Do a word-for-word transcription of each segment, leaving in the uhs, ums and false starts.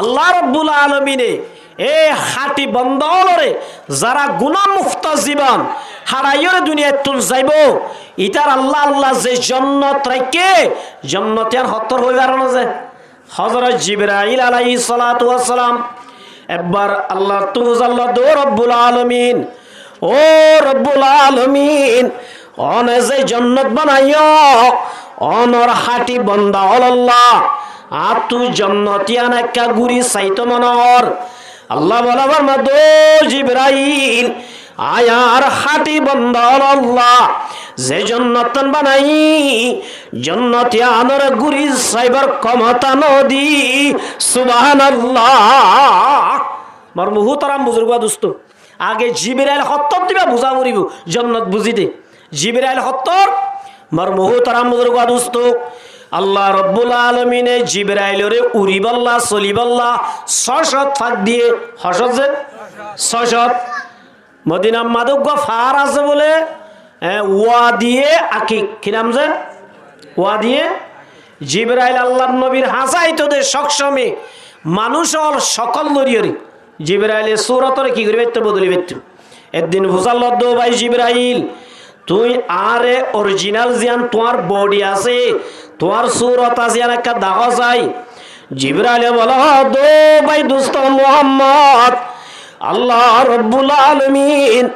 Allah Rabbul Alamine e hañti bonda ólore, zara guná mukto zibon háraiyóre duniyaittún zaibou, itar Allah Allah ze jonnot raikké, jonnot iyan hottór hoibar no ze. Hozorot Jibrail alaihissalatu wassalam ebbar Allahttu fusár lodde, "Ó Rabbul Alamin, ó Rabbul Alamin, one ze jonnot banaiyó, onor hañti bonda ólolla, añáttu jonnot iyan ekká gúri saitó mone hoór." Allah bóle, "Formá de, ó Jibrail, añár hañti bonda ólolla ze jonnottán banaiyí, jonnot iyanóre gúri saibár komota no di." Subhánallah. Mor muhútaram buzurgó dustó, age Jibrail hottór diba buzá foribóu, jonnot buzí de. Jibrail hottór, mor muhútaram buzurgó dustó, Allah Rabbul Alamine Jibrailore uribólla, solibólla só cót fak diyé. Hó cót ze? Só cót. Modinar mazé uggúa faár asé bóle, e, Wadiye Akik. Ki nam ze? Wadiye. Jibrail Allar nobir hañsé aitó de cók cóme, manúic ól cókol dóri dóri. Jibraile súrotóre ki gorí faittó? Bodoli faittó. Eddin fusár lodde, "Ó bái Jibrail, tuñí añáre orijinal ziyán tuáñr bodi asé, tuáñr súrot asé, yían ekká dahó sai." Jibraile bóle, "Ó de bái dustó Muhammod, Allah Rabbul Alamin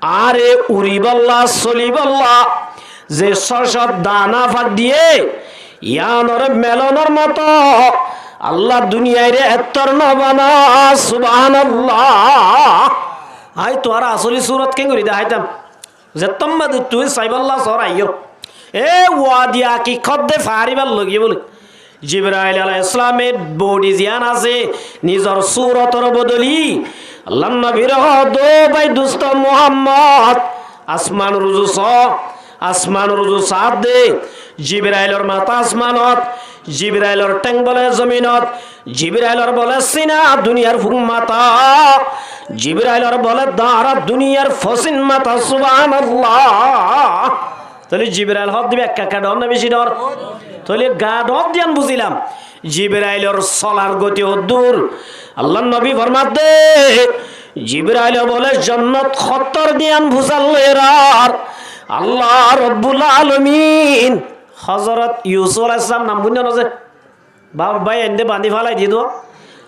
añáre uribólla, solibólla ze só cót dana fak diyé, yíanoré melonor moto Allah duniyaire ettór no bana." Subhánallah. Añí tuáñr asóli súrot keéngorí daháitam. Zettómma de tuñí saibólla sór aiyó. E Wadiye Akik hoódde faáribar logiyé bóle. Jibrail alaihissalame bodi ziyán asé, nizor súrotor bodoli Allar nobire hoódde, "Ó bái dustó Muhammod, asmanor uzu só." Asmanor uzu saádde, Jibrailor matá asmanot, Jibrailor théng bóle zominot, Jibrailor bóle sína duniyar fuk matá, Jibrailor bóle dañra duniyar fosín matá. Subhánallah. Tóile Jibrail hoódde ibá ekka ekka dhoóñr né bicí dhoóñr? Tóile gaá dhoóñr de yían buzílam. Jibrailor solar goti hoddúr? Allar nobi formadde, Jibraile bóle jonnot hottór de yían fusár loiyérar Allah Rabbul Alamin. Hozorot Yusuf alaihissalam nam fúinno no ze? Ba-, báiyaindé bañdí félai diyé dé.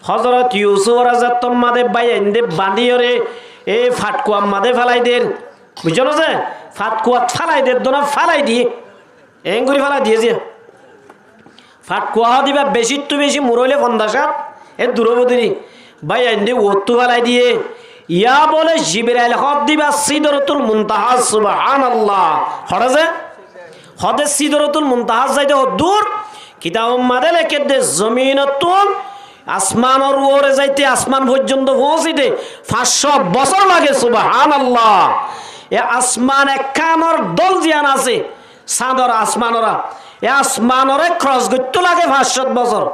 Hozorot Yusufore zettómma de báiyaindé bañdíyoré e fatkuwar mazé félai der. Buijjó no ze? Fatkuwat félai der dé no, félai diyé. Eéngorí félai diyé ze. Fatkuwa hoódde ibá becíttú becí muró óile fonzac hát, e duró bodori. Báiyaindé uottú félai diyé. Yá bóle Jibrail hoódde ibá Sidrotul Muntahá. Subhánallah. Hoçé ze? Hoódde Sidrotul Muntahá zaite hoddúr? Kitabor mazé lekédde, zominottún asmanor uore zaite, asman foijjonto foóñsite fañs cót bosór lage. Subhánallah. E asman ekkánor dól ziyán asé, sáñdor asmanoré, e asmanoré kros goittóu lage fañs cót bosór.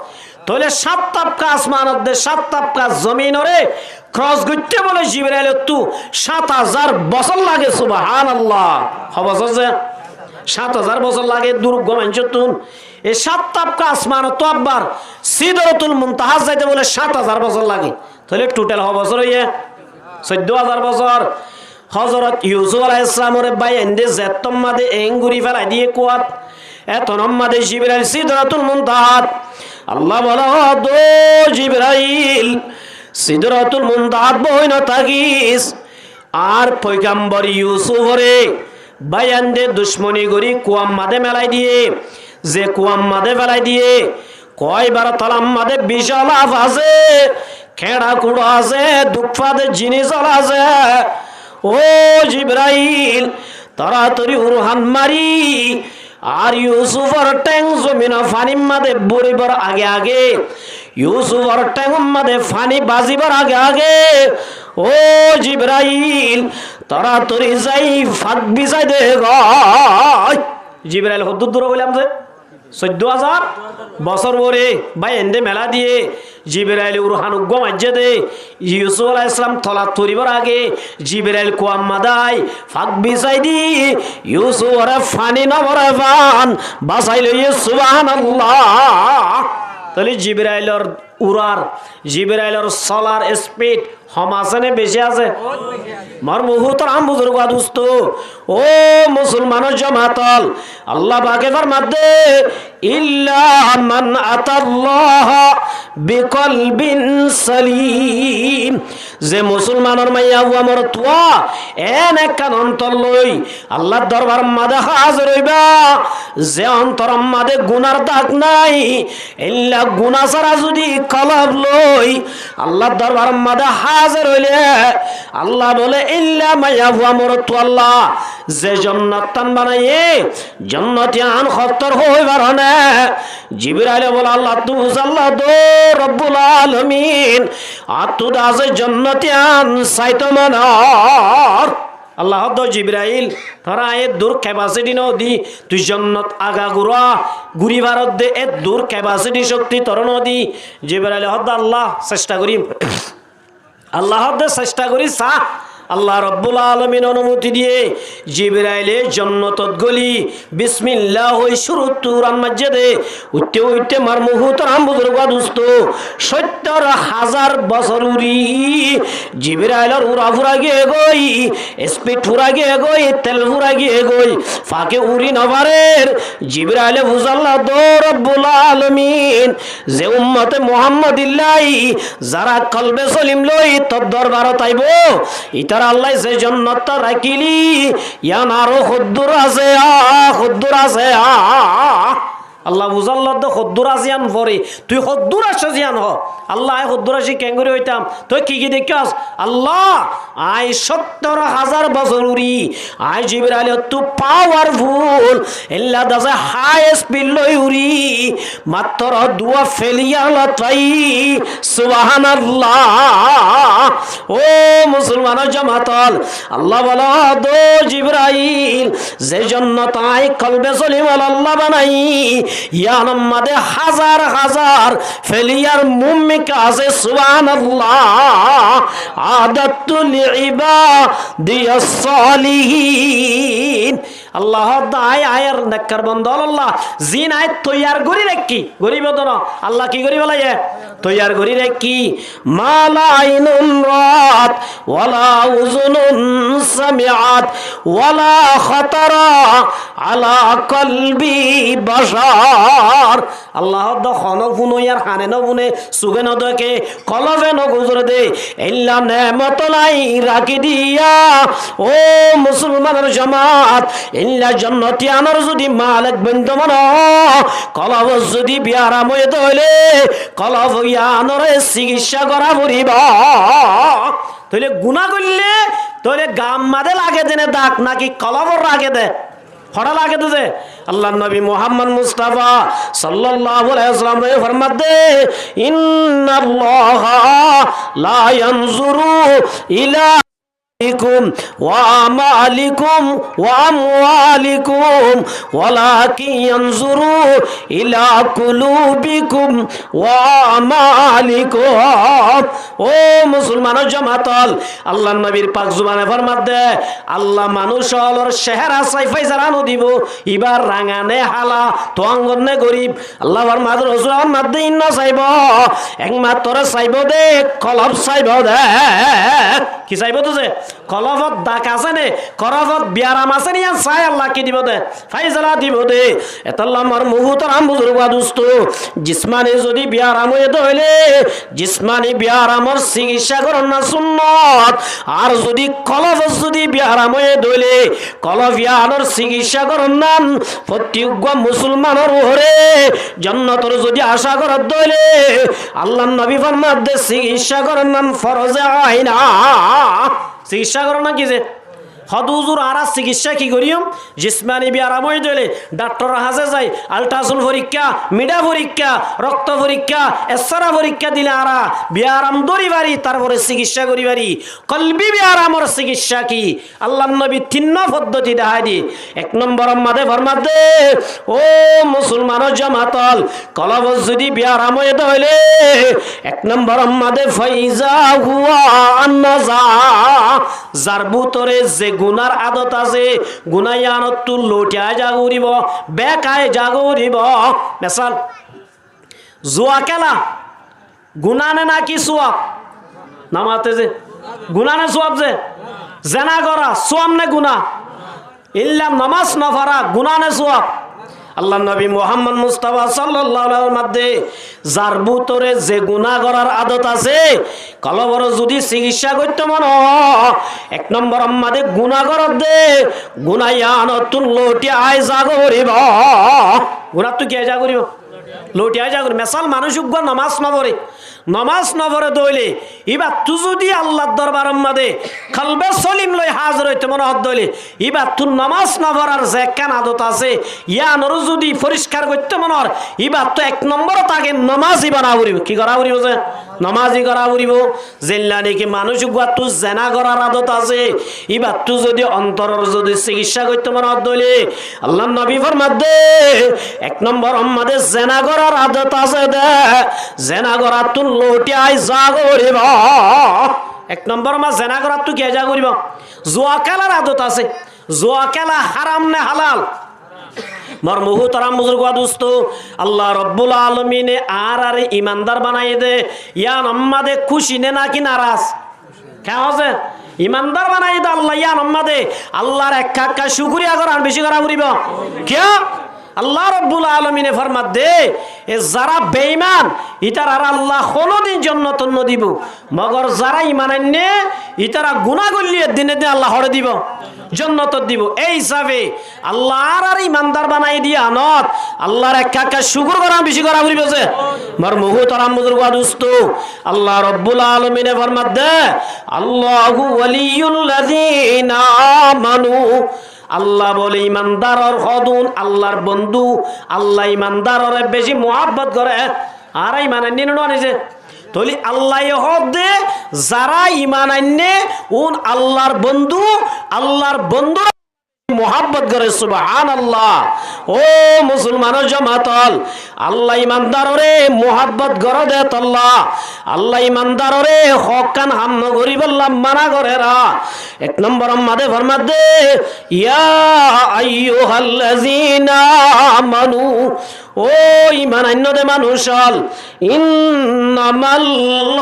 Tóile sát tabka asmanot de sát tabka zominoré kros goittóu bóle Jibrailottú sát házar bosór lage. Subhánallah. Hó bosór ze? Sát házar bosór lage, dúr uggúa maincóttun. E sát tabka asmanottú abbar Sidrotul Muntahát zaite bóle sát házar bosór lage. Tóile thuthel hó bosór óiye? Soiddó házar bosór. Hozorot Yusuf alaihissalamoré báiyaindé zettómma de eéngorí félai diyé kuwat, ettómma de Jibrail Sidrotul Muntahát. Allah bóle, "Ó Jibrail, Sidrotul Muntahát boói no tákis." Ar foigambor Yusuforé báiyaindé ducmoni gorí kuwamma de melai diyé, ze kuwamma de félai diyé, koibar tolamma de bicá laf asé, keñça kuçu asé, duk fade jinis ól asé. Ó Jibrail, toratori urhan mari, ar Yusufor théng zominor fanimma de buribar age age, Yusufor théngomma de fani bazibar age age, ó Jibrail, toratori zai fak bisai de goi. Jibrail hoddúr dure hoilam ze? Soiddó házar bosór uore báiyaindé melai diyé. Jibraile urhan uggúa maijjé de. Yusuf alaihissalam tolat foribar age Jibrail kuwamma de ai fak bisai di Yusuforé fani no bore fán basai loiyé. Subhánallah. Tóile Jibrailor Urar, Jibrailor solar speed hom asé né beci asé? Mor muhútaram buzurg wa dustó, ó musulmanor jomaat ól, Allah pake formadde, "Illa man atallaha biqalbin salim." Ze musulmanor maiyafua morotfua en ekkán ontor loi Allahr dorbaror máze házir óiba, ze ontoror máze gunar dak nai, eilla guna sára zodi kolob loi Allahr dorbaror máze házir óile, Allah bole, eilla maiyafua morotfua Allah, ze jonnot tán banaiyé, jonnot yián hottór hoi faro né? Jibraile bole, Allattú fusalla do, Robbul Alamin, añáttu de asé jonnot yián saito mone ór. Allah hoó de, Jibrail, toré añí eddur capacity no di, tui jonnot aga gura guri farodde eddur capacity cokti toré no di. Jibraile hoó de, Allah, sesta gorim. Allah hoó de, sesta gori sa. Allah Robbul Alamin onumoti diye, Jibraile jonnotot goli bismillah hoi cúruttu uran maijjé de. Uitte uitte mor muhútaram buzurg wa dustó, sóittor házar bosór uri Jibrailor ura fura giyé goi, speed fura giyé goi, tel fura giyé goi, fake uri no farer. Jibraile fusalla do, Robbul Alamin, ze ummote Muhammadillái zara kolbe solim loi tor dorbarot aibo, itarallái ze jonnot rakíli, yián aró hoddur asé, a, hoddur asé, a. Allah fusalla de hoddur asé yián fore, tui hoddur aiccós yián hoó. Allah, añí hoddur aiccé, kengori óitam? Toi ki ki deikkós? Allah, añí sóittor házar bosór uri, añí Jibrailottú powerful, eilla de asé high speed loi uri, mattor dua feliyar lot fai. Subhanallah. Ó musulmanor jomaat ól, Allah bole, ó do Jibrail, ze jonnot añí kolbe solim ola Allah banaiyí, yiánor máze házar házar feliyar mumin asé, subhanallah. A'dadtu li ibadiyas salihin. Allah hoó de, añí añár nekkar bonda ólolla ziín añí toiyar gorí raikkí, goríbo de no, Allah ki gorí félaiye? Toiyar gorí raikkí. Ma la ainun ra'at, wa la uzunun sami'at, wa la khatara ala qalbi bashar. Allah hoó de, hono fúnoiyar hane no fúne, suge no deké, kolobe no guzore de, eilla neemot ólai rakí diya. Ó musulmanor jomaat, eilla jonnot yiánor zodi malek bondo mone óo, kolobot zodi biyaram óiye de óile, kolob yiánore sikissá gora foribo. Tóile guná goille, tóile gaar máze lage de ne dak naki kolobot lage de? Hoçé lage de ze? Allar nobi Muhammad Mustafa sallallahu alaihi wasallam re formadde, "Innallaha la yanzuru ila suwarikum wa amalikum wa amwalikum, walakin yanzuru ila qulubikum wa amalikum." Ó musulmanor jomaat ól, Allar nobir pak zubane formadde, Allah manúc ólor cehera sai faisala no dibo, ibar ranga ne hala, tuangot ne gorib. Allah formadde, Rosul formadde, iín no saibo, ekmatro saibo de, kolob saibo de. Ki saibo de ze? Kolobot dak asé ne, kolobot biyaram asé ne, yián sai Allah ki dibo de? Faisala dibo de. Etolla mor muhútaram buzurg wa dustó, jismani zodi biyaram óiye de óile, jismani biyaramor sikissá goronnan sunnot. Ar zodi kolobot zodi biyaram óiye de óile, kolob yiánor sikissá goronnan fottí uggwá musulmanor uore jonnotor zodi acá goródde óile, Allar nobi formadde sikissá goronnan foroze ain. Sikissá goronnan ki ze? Hoó de huzur, añára sikissá ki goijjum? Jismani biyaram óiye de óile dhaktoror hañsé zai, altrasound forikká, midha forikká, rokto forikká, X-ray forikká dile añára biyaram dóri fari, tarfore sikissá gorí fari. Kolbi biyaramor sikissá ki? Allar nobi tinnwá foddoti dahái diye. Ek nomboror máze formadde, ó musulmanor jomaat ól, kolobot zodi biyaram óiye de óile, ek nomboror máze faiza huwa naza, zar bútore ze gunar adot asé, guna yiánottú lothi ai za goríbo, bek ai za goríbo. Mesal, zua kéla, Guná né náki suwab? Namaz ze guná né suwab ze? Zená gorá suwab né guná? Illa namaz no fora guná né suwab? Allar nobi Muhammod Mustafa sallallahu alaihi wasallam madde zar bútore ze guná gorár adot asé, kolobor zudi sikissá goittó mone hoó, ek nombor madde guná goródde, guná yíanottún loutiyai zagói foribó. Gunáttú ki zagói foribó? Loutiyai zagói. Mesal, manúic uggúa nomás no foré. Nomás no foré dóile, íbattú zudi Allar dorbaror madde kolbe solim loi házir óito mone hoó dóile, íbattú nomás no forar ze ekkán adot asé, yíanoré zudi foriskar goittó mone hoó, íbattú ek nombor táke nomazi bana foribó. Ki gorá foribó ze? Nomazi gorá foribó. Zeilla niki manúic uggúattu zená gorár adot asé, íbattú zudi ontoror zudi sikissá goittó mone hoó dóile, Allar nobi formadde, ek nombor madde zená gorár adot asé dé, zená goráttún loutiyai zagói foribó. Ek nombor madde zená goráttú ki zagói foribó? Zuwa kélar adot asé. Zuwa kéla háram né halal? Mor muhútaram buzurgó dustó, Allah Robbul Alamine añáráre imandar banaiyé dé, yíanor madde kúci né náki naraz? Kiyá hoó ze? Imandar banaiyé dé Allah, yíanor madde Allar ekka ekka cúkuriya gorán bicí gorá foribó. Kiyá? Allah Robbul Alamine formadde, e zará beiman, ítararé Allah honódin jonnotot no dibó. Mogor zará iman ainné, ítara guná goillé eddin eddin Allah hoçé dibó? Jonnotot dibó. Ei hísafe Allah añáráre imandar banaiyé dé yíanot Allar ekka ekka cúkur gorán bicí gorá foribó ze. Mor muhútaram buzurgó dustó, Allah Robbul Alamine formadde, Allahu waliyyul lazina amanu. Allah bóle imandaror hodún, Allar bondú, Allah imandaroré bicí muhábbot goré. Añára iman ainní né no ainní? Tóile Allaye hoódde, zará iman ainné, uún Allar bondú, Allar bondúre muhábbot goré. Subhánallah. Ó musulmanor jomaat ól, Allah imandaroré muhábbot goródde tolla, Allah imandaroré hokkán ham no goríbolla mana gorér. Ek nombor madde formadde, ya ayyuhal lazina amanu, ó iman ainné dé manúic ól, innamal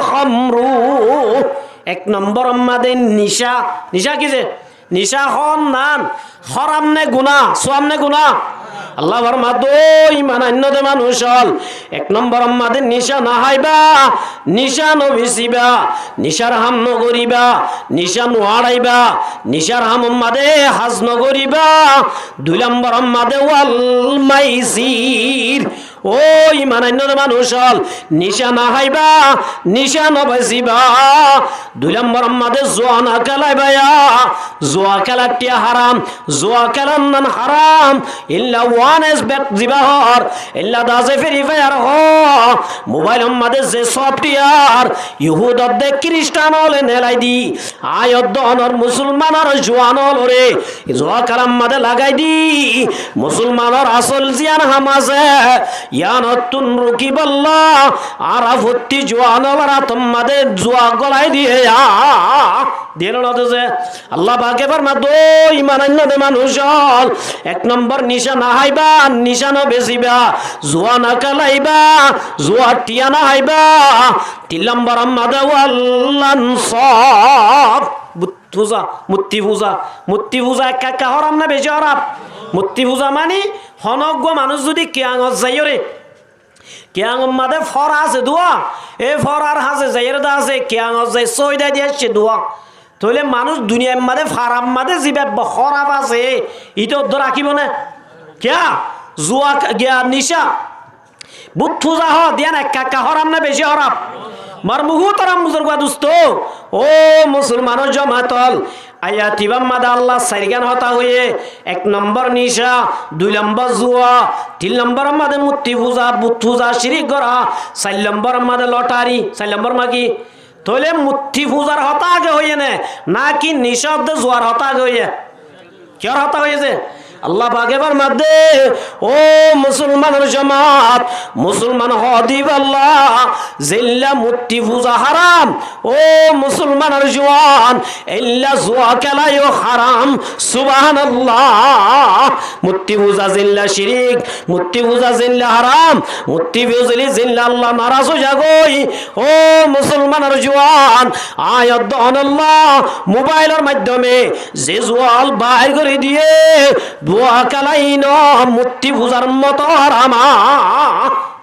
khamru, ek nombor madde nicá. Nicá ki ze? Nicá hoón nan, háram né guná, suwab né guná? Allah formadde, ó iman ainné dé manúic ól, ek nombor madde nicá no háiba, nicá no besibá, nicár ham no goríba, nicá no aráiba, nicár hamor madde hás no goríba. Dui nombor madde wal maisir, ó iman ainné dé manúic ól, nicá no háiba, nicá no besibá. Dui nombor madde zuwa no kélaibá, zuwa kélar thiañ háram, zuwa kélar nan háram. Illa wan es bet zibá hoór, illa daze Free Fire hoó, mobailor madde ze software, yuhúd edde kiristan óle nelai di, aññí edde onor musulmanor juwan ólore zuwa kélar madde lagai di, musulmanor asól ziyán ham asé, yíanottún rukíbolla, añára fottí juwan ólor átor madde zuwa gólai diyé. Diyé né no diyé? Allah pake formadde, ó iman ainné dé manúic ól, ek nombor nicá no háiba, nicá no besibá, zuwa no kélaibá, zuwar thiañ no háiba. Tin nombor madde wal ansab, murti fuza, murti fuza, murti fuza ekka ekka háram né bicí háram? Murti fuza mani honó uggúa manúic zudi kiañgot zaiyóre, kiañgor madde fóra asé duwa, e fórar hañsé zaiyóre de asé, kiañgot zai sóida di aiccé duwa. Tóile manúic duniyair madde farar madde zibá bá hóraf asé, ítara uddúa rakíbo né? Kiyá? Zuwa, giya, nicá. But fuza hoó de yían ekka ekka hóraf né bicí hóraf? Mor muhútaram buzurgó dustó, ó musulmanor jomaat ól, ayat ibár madde Allah sairgán hotá hoiyé, ek nombor nicá, dui nombor zuwa, tin nombor madde murti fuza, but fuza, cirik gorá, sair nombor madde lotari, sair nombor madde ki? Tóile murti fuzar hotá age hoiyé né, náki nicá edde zuwar hotá age hoiyé? Kiyór hotá hoiyé ze? Allah pake formadde, ó musolmanor jomaat, musolman hoó de íba Allah, zeilla murti fuza haram, ó musolmanor juwan, eilla zuwa kelayo haram. Subhanallah. Murti fuza zeilla cirik, murti fuza zeilla haram, murti fuzile zeilla Allah naraz ói zagói, ó musolmanor juwan, aññí hoddé onólla mobailor maiddome ze zuwa ól baáir gorí diyé, zuwa kela iín ó murti fuzar moto haram.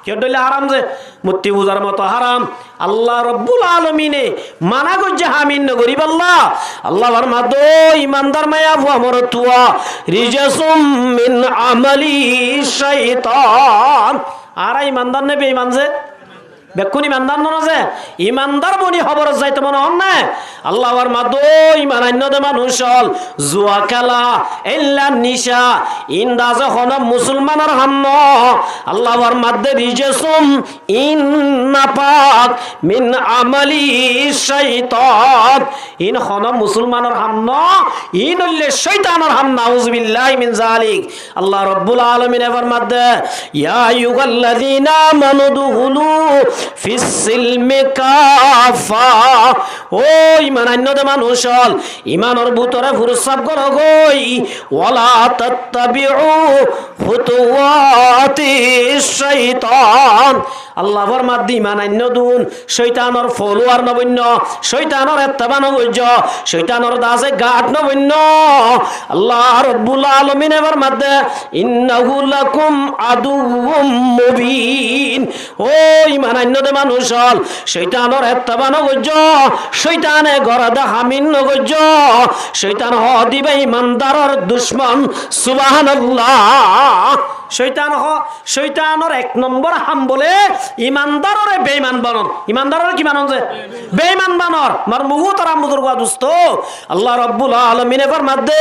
Kiyór dóilla haram ze? Murti fuzar moto haram. Allah Robbul Alamine mana goijjé, hámil nogoríballa. Allah formadde, ó imandar maiyafua morotfua, رجس من عمل الشيطان. Añára imandar né beiman ze? Bekkún imandar no ze? Imandar boni hóborot zaito mone hoór né? Allah formadde, ó iman ainnó de manúic ól, zuwa kela, eilla nica, iín de asé honó musolmanor ham no. Allah formadde, رجس, iín nafak, من عمل الشيطان. Iín honó musolmanor ham no, iín óilde cóitanor ham, nauzubillahi min zalik. Allah Robbul Alamine formadde, يا أيها الذين آمنوا ادخلوا في السلم كافة. Ó iman ainnó de manúic ól, imanor bútore furussaf gorógoi, ولا تتبعوا خطوات الشيطان. Allah formadde, iman ainnó dún, cóitanor folowar no boinno, cóitanor etteba no goijjó, cóitanor dase gath no boinno. Allah Robbul Alamine formadde, إنه لكم عدو مبين. Ó iman ainnó de manúic ól, cóitanor etteba no goijjó, cóitane goré de ham iín no goijjó, cóitan hoó de íba imandaror ducmon. Subhanallah. Cóitan hoó, cóitanor ek nombor ham bóle imandarore beiman banon. Imandarore ki banon ze? Beiman banor. Mor muhútaram buzurgua dustó, Allah Robbul Alamine formadde,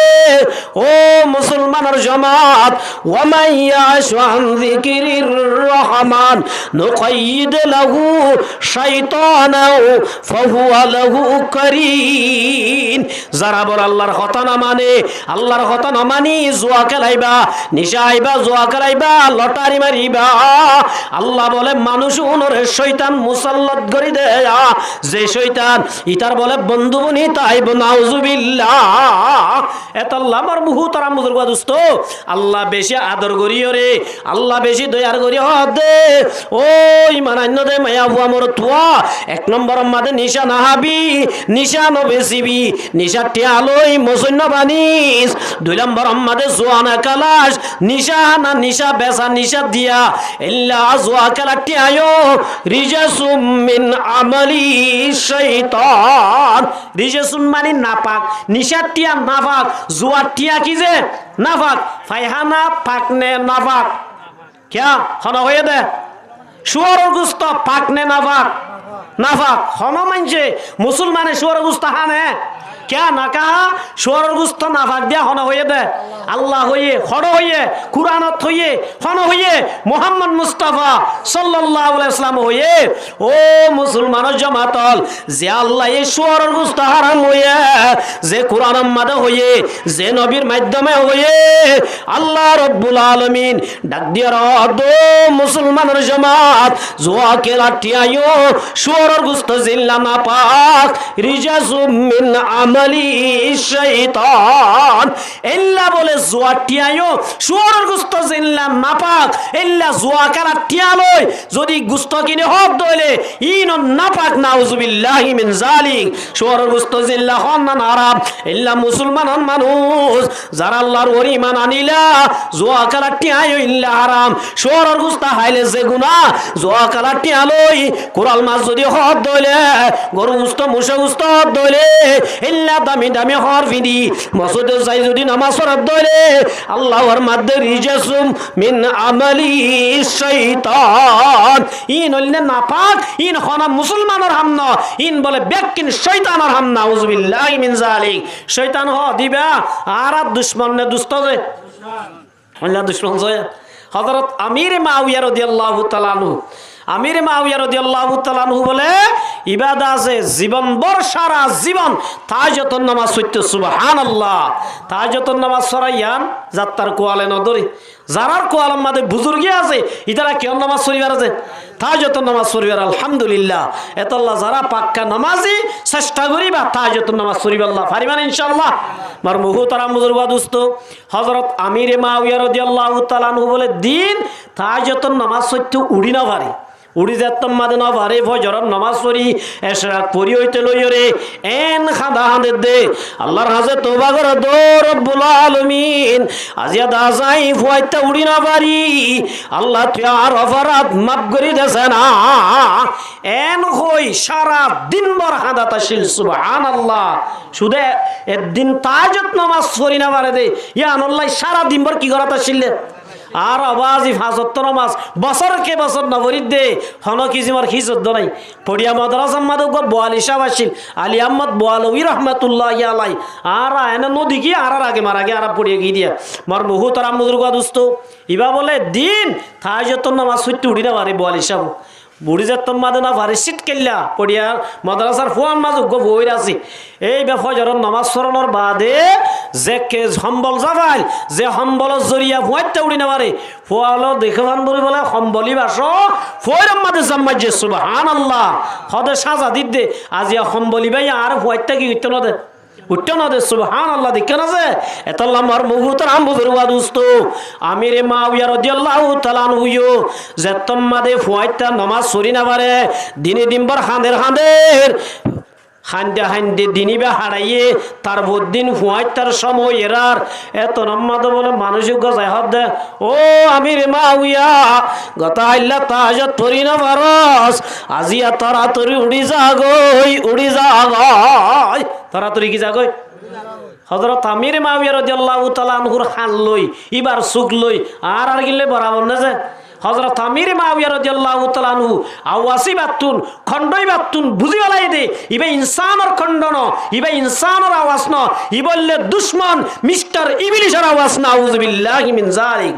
ó musolmanor jomaat, ومن يعش عن ذكر الرحمن نقيض له شيطانا فهو له قرين. Zara bóle Allar hotá no mane, Allar hotá no mani zuwa kelaiba, nica háiba, zuwa kelaiba, lotari mariba. Allah bóle manúic unore cóitan musallot gorí deya, ze cóitan itar bóle bondú boni táibo, nauzubillah. Etolla mor muhútaram buzurgua dustó, Allah beci ador goríyore, Allah beci doyar gorí hoódde, ó iman ainnó de maiyafua morotfua, ek nombor ot mazé nica no hábi, nica no besibi, nicar thiañ loi mosóin no banis, dui nombor ot mazé zuwa no kelac, nica hána, nica besa, nica diya, eilla zuwa kelar thiañ yó رجس من عمل الشيطان. Rijesun mani nafak, nicar thiañ nafak, zuwar thiañ ki ze? Nafak. Faihána fak ne nafak? Kiyá? Hone hoiyé de? Cúaror gusto fak ne nafak? Nafak. Hono maincé, musulmane cúaror gusto há ne? Kiyá no há? Cúaror gusto nafak diya hone hoiyé de? Allah hoiyé. Hone hoiyé? Kuranot hoiyé. Hone hoiyé? Muhammod Mustafa sallallahu alaihi wasallam hoiyé. Ó musulmanor jomaat ól, ze Allaye cúaror gusto háram hoiyé, ze Kuranor mazé hoiyé, ze nobir maiddome hoiyé, Allah Robbul Alamin dhak diyóre hoódde, ó musulmanor jomaat, zuwa kelar thiañ yó cúaror gusto zeilla nafak, رجس من عمل الشيطان. Eilla bóle zuwar thiañ yó cúaror gusto zeilla nafak, eilla zuwa kelar thiañ loi zodi gusto kine hoódde óile, iín ó nafak, nauzubillahi min zalik. Cúaror gusto zeilla hoónnan haram, eilla musulmanor manúic, zará Allar uore iman anila, zuwa kelar thiañ yó eilla haram. Cúaror gusto háile ze guná, zuwa kelar thiañ loi kural mas zodi hoódde óile, goru gusto, mucá gusto hoódde óile, eilla dami dami hoór findi, mosóidot zai zodi nomás foredde óile, Allah formadde رجس من عمل الشيطان. Iín óilde nafak, iín hono musulmanor ham no, iín bóle bekkín cóitanor ham, nauzubillahi min zalik. Cóitan hoó de íba, añárar ducmon ne dusto ze? Añárar ducmon ze. Hozorot Amir Muawiya rodiyallahu taala anhu, Amíre Maawiyá rodiyalláhu taala anhu bóle, ibá de asé zibon bór, sára zibon tahajjudor nomás foitto, subhánallah. Tahajjudor nomás fora yián zattar kuale nodóre. Zarár kualor mazé buzurgi asé, ítara kiyór nomás foribar asé? Tahajjudor nomás foribar, alhamdulillah. Etolla zará pakka nomázi, cectha goríba tahajjudor nomás foribálla. Faribá né incállah? Mor muhútaram buzurgú dustó, Hozorot Amíre Maawiyá rodiyalláhu taala anhu bóle din tahajjudor nomás foitto uçí nofaré. Uçí zettót mazé nofaré, fozoror nomás fori, ecrak fori óite loiyóre, en hañda hañdedde. Allar hañsé touba goré, ó Robbul Alamín, aijja de asé añí fuaittá uçí nofarí. Allah, tui añár oforad maf gorí de sá na. En hoi sára din bór hañdat accíl, subhánallah. Cúde eddin tahajjud nomás fori nofaré dé, yíanolla sára din bór ki gorát accíl dé? Añára bázi fañs ottó nomás bosór ke bosór noforídde, honó kisimor hísoddó nái. Foçiya modrasar mazé uggúa Buali sáb accíl, Ali Ahmod Bualowi rahmatulláhi alai. Añára ene nodekí, añárar age mara giyé, añára foçiya giyí diya. Mor muhútaram buzurgú dustó, ibá bóle din tahajjudor nomás foitto uçí nofaré Buali sáb. Uçí zettót mazé nofaré, cít keilla, foçiyar modrasar fuar mazé uggúa fua óir asé. Éiba fozoror nomás foronor baade ze ke hombol zafail, ze hombolor zoriya fuaittá uçí nofaré. Fua ókkole deké fán dóri bóle hombol íba só, fuair mazé zam maijjé, subhánallah. Hoó de sáza didde, aijja hombol íbaye añáre fuaittá ki goittó nodé? Uiththó nodé, subhánallah, deikká nozé? Etolla mor muhútaram buzurgú dustó, Amíre Maawiyá rodiyalláhu taala anhu yó zettót mazé fuaittá nomás forí nofaré, dine din bór hañder hañder, hañde hañde din íba haçaiyé, tar foddin fuaittar cómoi erar. Etonot mazé bóle manúic uggúa zai hoódde, ó Amíre Maawiyá, gotá hailla tahajjud forí nofarós, aijja toratori uçí zagói, uçí zagói. Toratori ki zagói? Hozorot Amíre Maawiyá rodiyalláhu taala anhur han loi, íbar suk loi, añárar gillé borabor né ze? Hozorot Amíre Maawiyá rodiyalláhu taala anhu awaz íbattún, kondho íbattún buzí félaiye dé, ibá insánor kondho no, ibá insánor awaz no, ibá óilde ducmon mistar Iblisor awaz, nauzubillahi min zalik.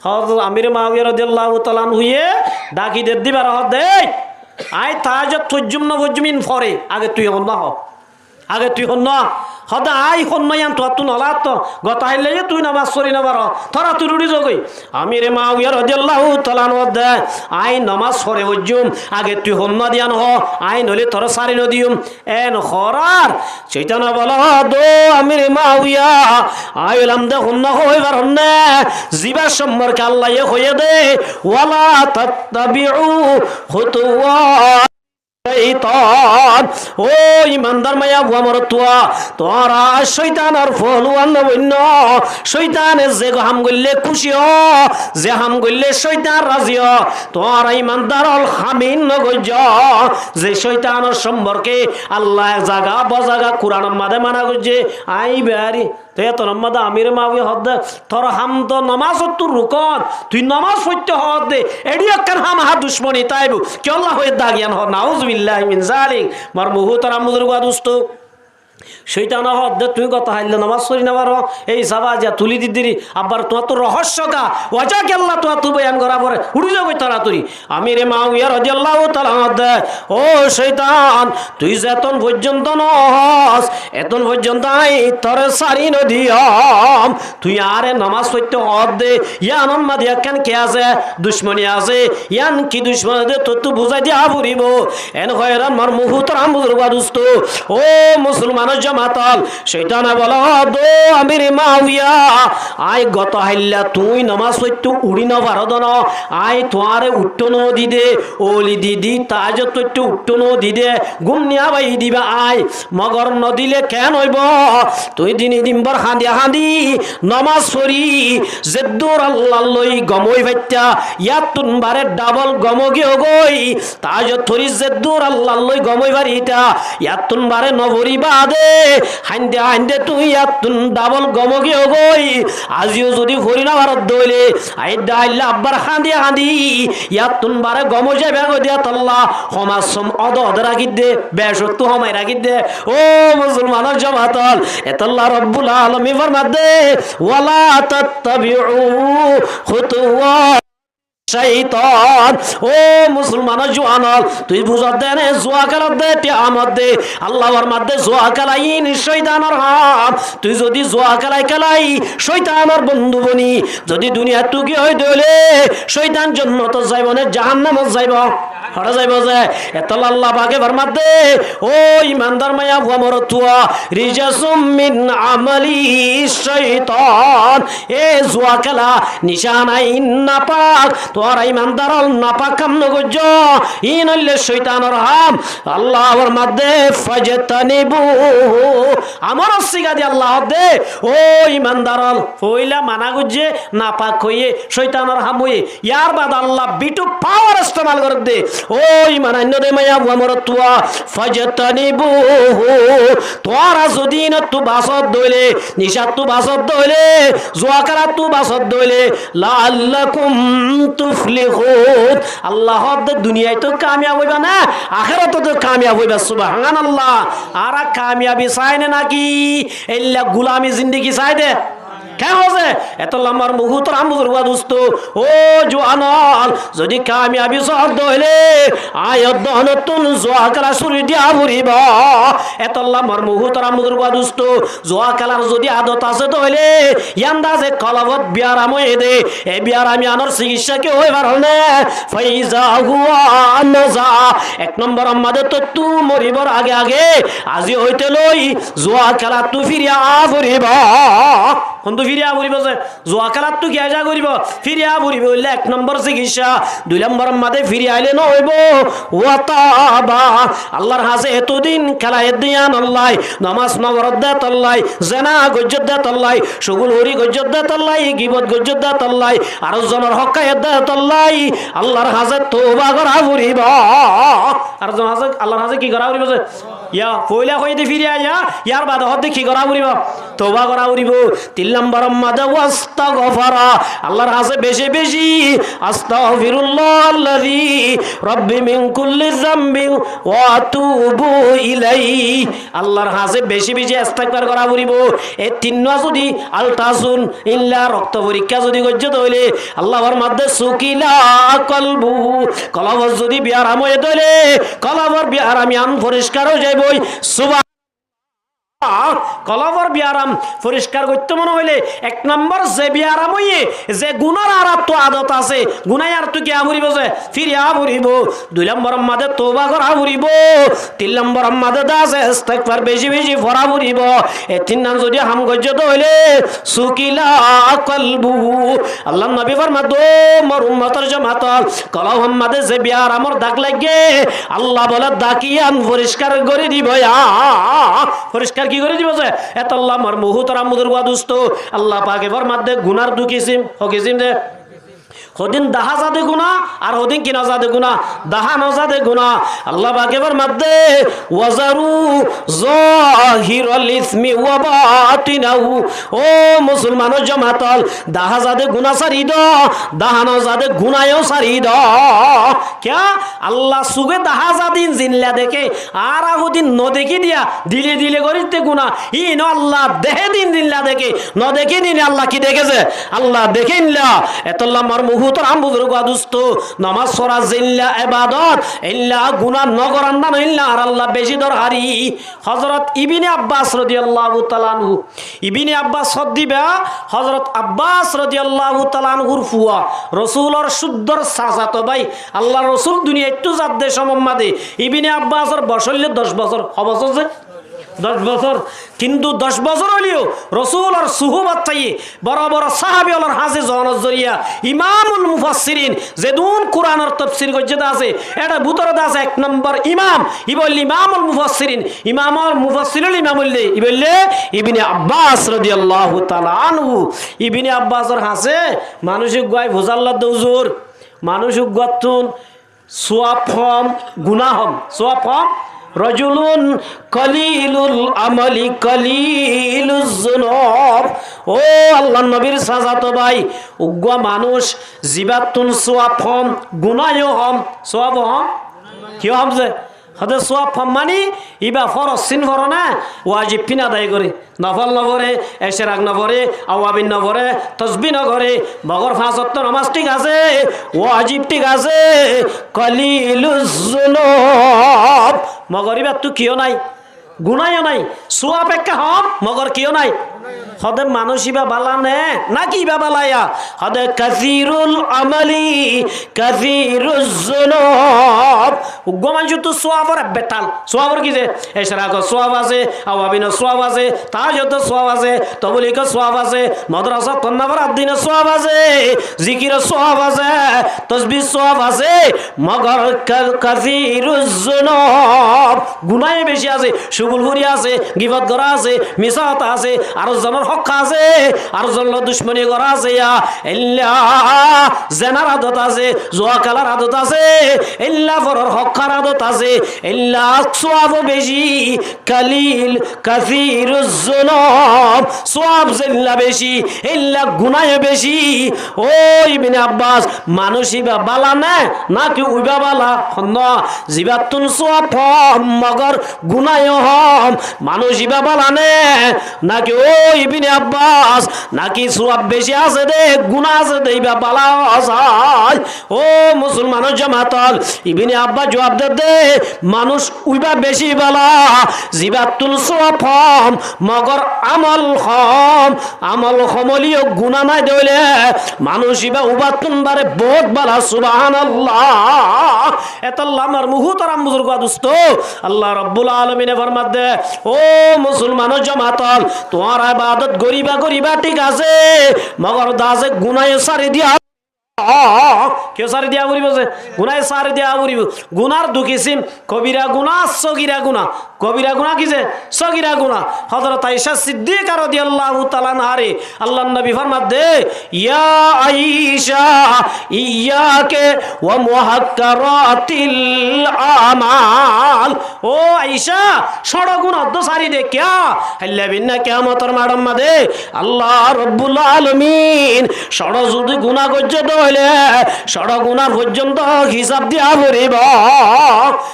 Hozorot Amíre Maawiyá rodiyalláhu taala anhuye dhaki dedde íbare hoódde, ei, añí tahajjud foijjum nofoijjum in fore, age tui honnúa hoó. Age tui honnúa? Hoódde añí honnúa yían tuáñttú nolátto. Gotá hailla yó tui nomás forí nofaró, toratori uçí zogói. Amíre Maawiyá rodiyalláhu taala anhu hoódde, añí nomás fore foijjum, age tui honnúa de yían hoó, añí noóile toré sári nodiyum. En hoórar cóitane bóle, ó Amíre Maawiyá, añí óilam de honnúa hoói faronné, zibár somporke Allaye hoiyé dé, wala tattabi'u khutuwwati cóitan. Ó imandar maiyafua morotfua, tuáñra cóitanor fohluwan noboinno. Cóitane ze ham goillé kúci ó, ze ham goillé cóitan razi ó, tuáñra imandar ókkol ham in nogoijjó. Ze cóitanor somporke Allaye zaga bozaga Kuranor mazé mana goijjé, añí bari Te eto nomma de Amire Muawiya hoódde, tor ham to nomazottú rukon, tui nomaz foitté hoódde, eçí ekkán hámaha ducmoni táibo. Kiyólla hoiyé dé agiyan hoó, nauzubillahi min zalik. Mor muhútaram buzurgú dustó. Cóitane hoódde, tuñí gotá hailla nomaz fori nofaró, ei hisábe aziya tulí didíri, abbar tuáñttú rohósco ka, wajá kiyólla tuáñttú boyan gorá foré, uçí zagói toratori. Amire Muawiya rodiyallahu taala anhu hoódde, ó cóitan, tui zetón foijjonto no hoós, etón foijjonto añí toré sári nodiyum. Tui añáre nomaz foitté hoódde, yíanor mazé ekkán ki asé? Ducmoni asé. Yían ki ducmoni de tottú buzái diya foribó. En hoiyóre mor muhútaram buzurgú dustó, ó musolmanor jomaat ókkol, cóitane bóle, ó Amire Muawiya, añí gotá hailla tuñí nomaz foitté uçí nofaró de no, añí tuáñre uiththó nodi de, óli didi, tahajjud foitté uiththó nodi de, gúm niya bái diba añí, mogor nodile keén óibo? Tuñí dini din bór hañdi hañdi nomaz fori, zeddúr Allar loi gom ói faittá, yíattún baré dhabol gom ói giyói. Tahajjud fori zeddúr Allar loi gom ói farita, yíattún baré nofori baade, hañde hañde tuñí yíattún dhabol gom ói giyói. Aziyo zudi fori nofaródde óile, añí edde hailla abbar hañdi hañdi yíattún baré gom ói zaibá goi de, etolla hom ar som ódde ódde rakídde, bec ottú homai rakídde. Ó musolmanor jomaat ókkol, etolla Robbul Alamin formadde, wala tattabi'u khutuwwati cóitan. Ó musolmanor juwan ól, tui buzós de né, zuwa kéladde, tiya amodde. Allah formar de, zuwa kéla iín cóitanor ham. Tui zodi zuwa kélai kélai cóitanor bondu boni zodi duniyaittú giyói de óile, cóitan jonnotot zaibo né jahannamot zaibo? Hoçé zaibo ze? Etolla Allah pake formar de, ó imandar maiyafua morotfua, رجس من عمل الشيطان. E zuwa kéla, nicá hána iín napak, tuáñra imandar ól napak ham nogoijjó, iín óilde cóitanor ham. Allah formar de, فاجتنبوه. Amoror siga di Allah hoó de, ó imandar ól, foóila mana goijjé, napak hoiyé, cóitanor ham hoiyé. Yar bade Allah bitu pawar estemal gorér de, ó iman ainno de maiyafua morotfua, فاجتنبوه. Tuáñra zodi iínottú basódde óile, nicáttu basódde óile, zuwa kélattú basódde óile, لعلكم تفلحون. Allah hoó de duniyait kamiyab óiba né, akérotot kamiyab óiba. Subhánallah. Añára kamiyabi sai né náki eilla gulami zindigi sai de? Keén hoó ze? Etolla mor muhútaram buzurgú dustó, ó juwan ól, zodi kamiyabi sódde óile, aññí hoddé honóttun zuwa kéla cúri diya foribó. Etolla mor muhútaram buzurgú dustó, zuwa kélar zodi adot asé de óile, yián de asé kolobot biyaram óiye de, e biyaram yiánor cikissá ki ói faribó né? فإذا هو نزع. Ek nombor mazé tottú moribór age age azi óite loi zuwa kélattú firi aá foribó. Hontú firi aá foribó ze? Zuwa kélattú ki aá foribó? Firi aá foribó óilde ek nombor cikissá. Dui nombor mazé firi aile noóibo. وتاب. Allar hañsé etodin kéla edde yián olla, nomás noforódde tolla, zena goijjódde tolla, cugulhóri goijjódde tolla, gibot goijjódde tolla, ar zonor hók háiyedde tolla, Allar hañsé touba gorá foribó. Ar zonor hañsé, Allar hañsé ki gorá foribó ze? Yá, foóila hoiyé de firi aiyá, yar bade hoó de ki gorá foribó? Touba gorá foribó. Tin nombor mazé واستغفر. Allar hañsé beci beci, أستغفر الله العظيم ربي من كل ذنب وأتوب إليه. Allar hañsé beci beci estegfar gorá foribó. E tinnúa zodi ultrasound, illa rokto forikká zodi goijjé de óile, Allah formar de, ثقل قلبه. Kolobor zodi biyaram óiye de óile, kolobor biyaram yián foriskar ói zaibói. Subhán Kolobor biyaram foriskar goitto mone hoile, ek nombor ze biyaram óiye, ze gunar añárattu adot asé, guná yiánottu ki aá foribó ze? Firi aá foribó. Dui nombor mazé touba gorá foribó. Tin nombor mazé de asé estegfar beci beci forá foribó. E tinnán zodi ham goijjé de óile, ثقل قلبه. Allar nobi formar de, ó mor ummotor jomaat ól, kolobor mazé ze biyaramor dak laiggé, Allah bóle dak yián foriskar gorí dibó yá. Foriskar ki gorí dibó ze? Etolla mor muhútaram buzurgú dustó, Allah pake formar de gunar dui kisim, hó kisim de? Hodún dahá za de guná, ar hodún ki no za de guná? Dahá no za de guná. Allah pake formar de, وذروا ظاهر الإثم وباطنه. Ó musolmanor jomaat ól, dahá za de guná sári do, dahá no za de guná yó sári do. Kiyá? Allah suge dahá za din zilla deké, añára hodún no dekí diya, dile dile gorí de guná, iín ó Allah dehé din zilla deké, no dekí din Allah ki deké ze? Allah deké illa. Etolla mor muhútaram buzurgú dustó, nomás fora zilla ebadot, illa guná no goran dán illa añár Allah beci dorhari. Hozorot Ibine Abbas rodiyallahu taala anhu, Ibine Abbas hoddé ba, Hozorot Abbas rodiyallahu taala anhur fua, Rosulor cúddor sasato bái, Allar Rosul duniyaittú zadde somot mazé Ibine Abbasor bosór óilde doc bosór. Hó bosór ze? Doc bosór. Kintu doc bosór óileyo Rosulor suhubot táiye, boro boro sahabi ólor hañsé zonor zoriya Imamul Mufassirin, zedún Kuranor tofsir goijjé de asé, éçe bútore de asé ek nombor imam, íba óilde Imamul Mufassirin, Imamul Mufassirinor imam óilde, íba óilde Ibine Abbas rodiyallahu taala anhu. Ibine Abbasor hañsé manúic uggúa ai fusár ladde, huzur, manúic uggúattún suwab hom, guná hom, suwab hom. رجل قليل العمل قليل الذنوب. Ó Allar nobir sasato bái, uggúa manúic zibáttún suwab hom, guná yó hom, suwab hom, ki hom ze? Hóde suwab fom mani, íba foroz sin fore na, wajib fin adai goré. Nofol no fore, ecerak no fore, awabin no fore, tosbí no goré, mogor fañs ottó nomaz thík asé, wajib thík asé, qaliluz zunub. Mogor íbattú kiyó nái, gunáyó nái, suwab ekká hom, mogor kiyó nái. Hóde manúic íba bála né, náki íba bála ya? Hóde kathirul amali, kathiruz zunub. Uggúa maincóttu suwabor ebbetal. Suwabor ki ze? Ecerakor suwab asé, awabinor suwab asé, tahajjudor suwab asé, tobligor suwab asé, modorasat honná forar dinor suwab asé, zikiror suwab asé, tosbir suwab asé, mogor ka-, kathiruz zunub. Gunáye beci asé, cugulhuri asé, gibot gorá asé, misá hotá asé, ar zonor hók há asé, ar zonor loi ducmoni gorá asé, ya, éilla zenar adot asé, zuwa kélar adot asé, éilla foror hók hár adot asé, éilla suwabo beci, qalil, kathiruz zunub, suwab zeilla beci, éilla gunáyo beci. Ó Ibne Abbas, manúic íba bála né, náki uibá bála? Honnúa, zibattún suwab hom, mogor gunáyo hom, manúic íba bála né, náki ó Ibne Abbas, náki suwab beci asé dé, guná asé dé, íba bála asé? Ó musolmanor jomaat ól, Ibne Abbas juwab der dé, manúic uibá beci bála, zibattún suwab hom, mogor amol hom, amol hom óileyo guná nái dé óile, manúic íba uibáttún baré bout bála, subhanallah. Etolla añár muhútaram buzurgúa dustó, Allah Rabbul Alamine formar dé, ó musolmanor jomaat ól, tuáñra ebadot goríba, goríba thík asé, mogor daze gunáye sári diya Kiyó sári diya foribó ze? Gunáye sári diya foribó. Gunár dui kisim, kobira guná, sógira guná. Kobira guná ki ze? Sógira guná. Hozrot Aisha Siddika rodiyallahu taala anháre Allar nobi formar dé, "Ya Aisha, iyyaki wa muhakkaratil amal." Ó Aisha, cóñço guná oddó sári de. Kiyá? Háilla binná kiyamotor maçor mazé Allah Rabbul Alamin cóñço zudi guná goijjé dé óile, cóñço gunár foijjonto hisab diya foribó.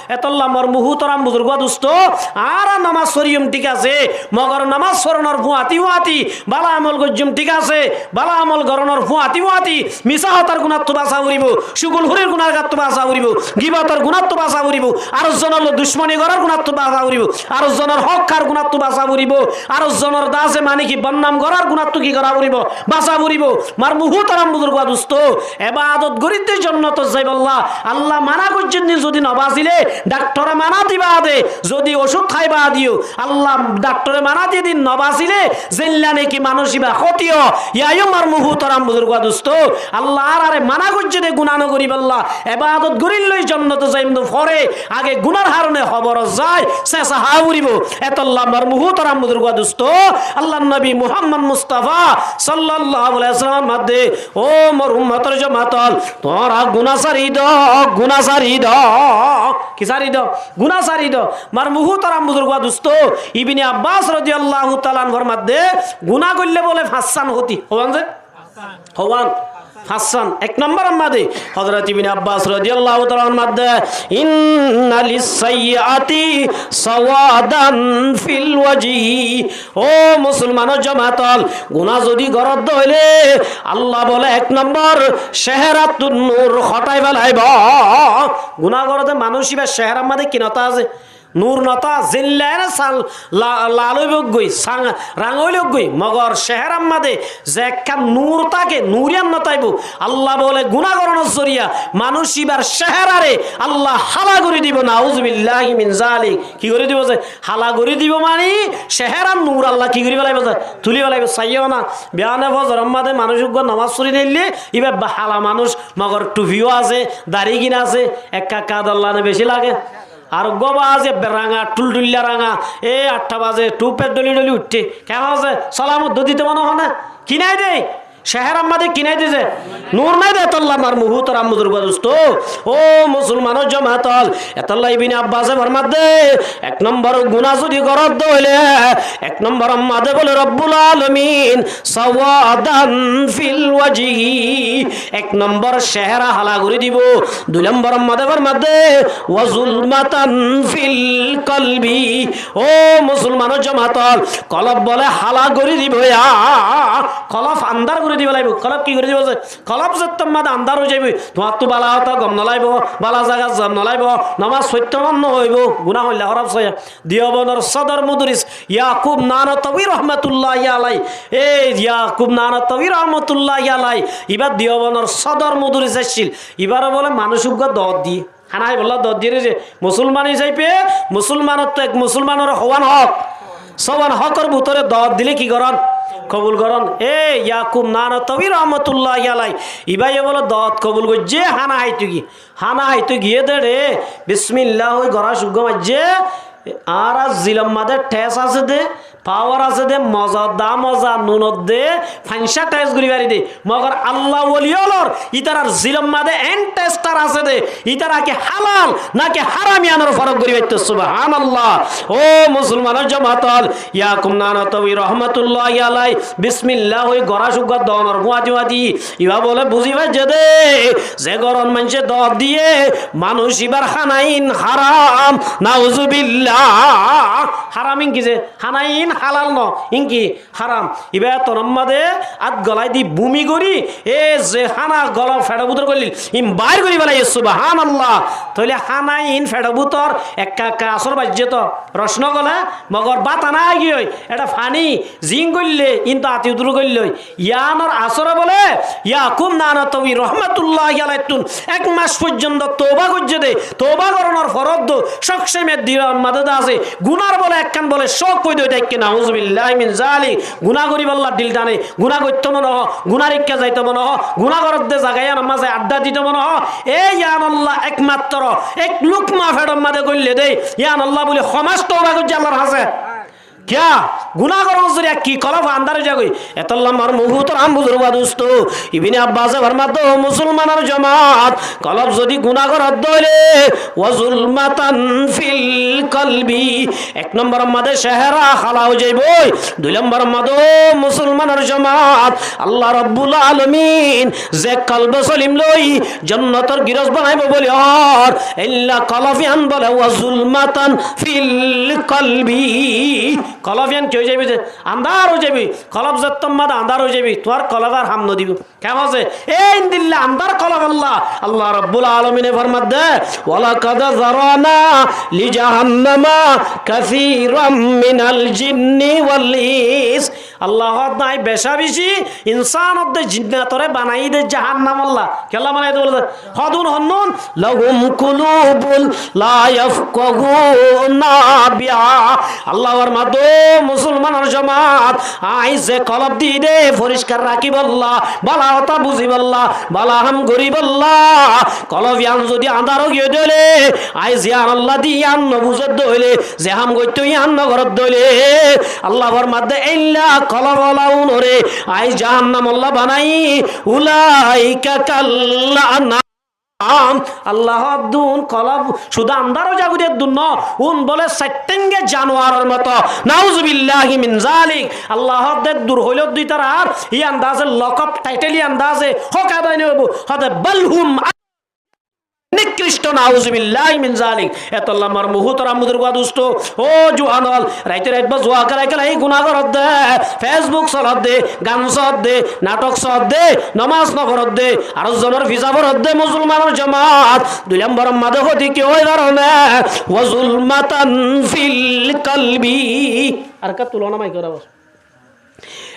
Etolla mor muhútaram buzurgúa dustó, añára nomaz foriyum thík asé, mogor nomaz foronor fuañti fuañti bála amol goijjum thík asé, bála amol goronor fuañti fuañti misá hotár gunáttú basá foribó, cugulhurir gunáttú basá foribó, gibotor gunáttú basá foribó, ar zonor loi ducmoni gorár gunáttú basá foribó, ar zonor hók hár gunáttú basá foribó, ar zonor daze mani ki bodnam gorár gunáttú ki gorá foribó? Basá foribó. Mor muhútaram buzurgúa dustó, ebadot gorídde jonnotot zaibólla Allah mana goijjé dé zudi no basíle, dhaktore mana di baade, zudi ocúd hái baade yó, Allah dhaktore mana diyé dé no basíle, zeilla niki manúic íba hóti ó, yá yó mor muhútaram buzurgúa dustó, Allah añárare mana goijjé dé guná no goríbolla, ebadot gorílloi jonnotot zaiyum dé fore, age gunár harone hóbor zai, sesa há foribó. Etolla mor muhútaram buzurgúa dustó, Allar nobi Muhammod Mustafa sallallahu alaihi wasallam formar dé, ó mor ummotor jomaat ól, tuáñra guná sári do, guná sári do. Ki sári do? Guná sári do. Mor muhútaram buzurgúa dustó, Ibne Abbas rodiyallahu taala anhú formar dé, guná goille bóle fañssán hóti. Hoiban ze? Hoiban. Fañssán. Ek nombor or mazé Hozrot Ibne Abbas rodiyallahu taala anhú formar dé, "Inna lis-sayyiati sawadan fil wajhi." Ó musolmanor jomaat ól, guná zudi goró dé óile, Allah bóle ek nombor ceherattú nur hótai felaibó. Guná goró dé manúic íbar ceherar mazé ki no táke? Nur no táke. Zeilla ene sal la-, lal óibo goi, sang-, rang óilo goi, mogor ceherar mazé ze ekkán nur táke, nur yían no táibo. Allah bóle guná goronor zoriya manúic íbar ceherare Allah hala gorí dibo. Nauzubillahi min zalik. Ki gorí dibo ze? Hala gorí dibo mani, ceherar nur Allah ki gorí felaibo ze? Tuli felaibo. Saiyó na, biyane fozoror mazé manúic uggúa nomaz fori neille, íba ba hala manúic, mogor thufi yó asé, dari gin asé, ekka ekka dolla ne beci lage. Ar uggúa ba asé, ebbe ranga, thulthulla ranga, e aththá bazé, thu peth dholi dholi uiththé. Kemon asé? Salam uddú dito mone hoó na? Ki nai de? Céherar máze ki nái de? Nur nái de. Etolla añár muhútaram buzurg dustó, ó musolmanor jomaat ól, etolla Ibne Abbase formadde, ek nombor guná zodi goró de óile, ek nomboror máze bóle Robbul Alamin sawadan fil wajhi, ek nombor céhera hala gorí dibo, dui nomboror máze formadde wa zulmatan fil qalbi, ó musolmanor jomaat ól, kolob bóle hala gorí dibo ya, kolob andár gorí dibo laibo. Kolob ki gorí dibo ze? Kolob zettót máze andár ói zaibo, tuáñrtu bála hotá gom no laibo, bála zagat zam no laibo, nomás foittó mon no óibo, guná hoilla hóraf sóiya. Diyobonor sodor muduris Yakub Nanatawi rohmatullahi alai, ei Yakub Nanatawi rohmatullahi alai, ibá Diyobonor sodor muduris accíl, ibáre bóle manúic uggúa doot diyé. Hána háibolla doot diyé de, musolman hísafe, musolmanottú ek musolmanore hoán hók, sówan hókor bútore doot dilé ki gorón? Kobul gorón. E Yakub Nanatawi rohmatullahi alai, ibáye bóle doot kobul goijjé, hána háito giyé. Hána háito giyé de re, bismillah hoi gorá cúrú maijjé, añárar zilor máze thes asé de, pawar asé de, moza, dá moza, nunor de, faincá thes gorí fari de. Mogor Allah woli ólor, ítarar zilor máze en tester asé de, ítara ki halal náki háram iánor forok gorí faitto. Subhanallah. Ó musolmanor jomaat ól, Yakub Nanatawi rohmatullahi alai, bismillah hoi gorá cúrú doonor fuáñti fuáñti, ibá bóle buzí faijjé de, ze gorot maincé doot diyé, manúic ibár hánain háram. Nauzubillah. Háram inki ze, hánain halal no, inki háram. Ibá etonor máze át golai di bumi gorí, e ze hána golo feçor bútore goillíl, in bair gorí félaiye, subhanallah. Tóile hánain feçor bútor ekka ekka asór baijjé to, roc no gole, mogor bát ana aigiyói, eçé faní, zin goillé, in to ati udur goillói. Iánor asóre bóle Yakub Nanatawi rohmatullahi alaittún ek mac foijjonto touba goijjé de, touba gorónor foróddo cók cómiyar dilor máze de asé, gunar bóle ekkán bóle cók foida ói táikke, nauzubillahi min zalik. Guná goríbolla dil tane, guná goittó mone hoó, gunar ikká zaito mone hoó, guná goródde zaga iánor máze addá dito mone hoó. E iánolla ekmattro ek lukma feçor máze goillé de, iánolla bóli homac touba goijjé Allar hañsé. Kiyá? Guná goron zoriya ki kolob andár ói zagói. Etolla añár muhútaram buzurg dustó, Ibne Abbase formadde, ó musolmanor jomaat, kolob zodi guná goró de óile, wa zulmatan fil qalbi, ek nomboror máze céhera hala ói zaibói, dui nomboror máze, ó musolmanor jomaat, Allah Robbul Alamin ze kolbe solim loi jonnotor giros banaibo bóli hoór, éilla kolob ián bóle wa zulmatan fil qalbi. Kolob ián ki ói zaibo ze? Andár ói zaibo. Kolob zettót máze andár ói zaibo, tuáñr kolobe ar ham no dibo. Kiyá ze? Éindilla andár kolob Allah, Allah Robbul Alamine formadde, wa laqad zara'na li jahannama kathiran minal jinni wal ins. Allah hoódde, añí beca beci insán odde jinnatore banaiyí de jahannamolla. Kiyólla banaiyí de bóle de? Hodún honnún? Lahum qulubun la yafqahuna biha. Allah formadde, ó musolmanor jomaat, añí ze kolob diyí de foriskar rakíbolla, bála hotá buzíbolla, bála ham goríbolla, kolob ián zodi andár ói giyé de óile, añí ziyán Allah di ián no buzé de óile, ze ham goittó ián no goré de óile, Allah formadde, éilla kolob ola únore añí jahannamolla banaiyí, ulaika kal an'am. Allah hoódde, un kolob cúda andár ói zagói de eddúr no, un bóle saitténge januaror moto. Nauzubillahi min zalik. Allah hoódde, dur hoilódde ítarar, ián de asé lokob, taitel ián de asé, hóka dai no óibo. Hoódde, bal hum nikristo, nauzubillahi min zalik. Etolla añár muhútaram buzurg dustó, ó juwan ól, raite rait bá zua kélai kélai guná goródde, Facebook solódde, gan soódde, nathok soódde, nomás no foródde, ar zonor fisá foródde, musolmanor jomaat, dui nomboror máze hóti ki ói faron, wa zulmatan fil qalbi. Ar ka tulona mai gorá bos.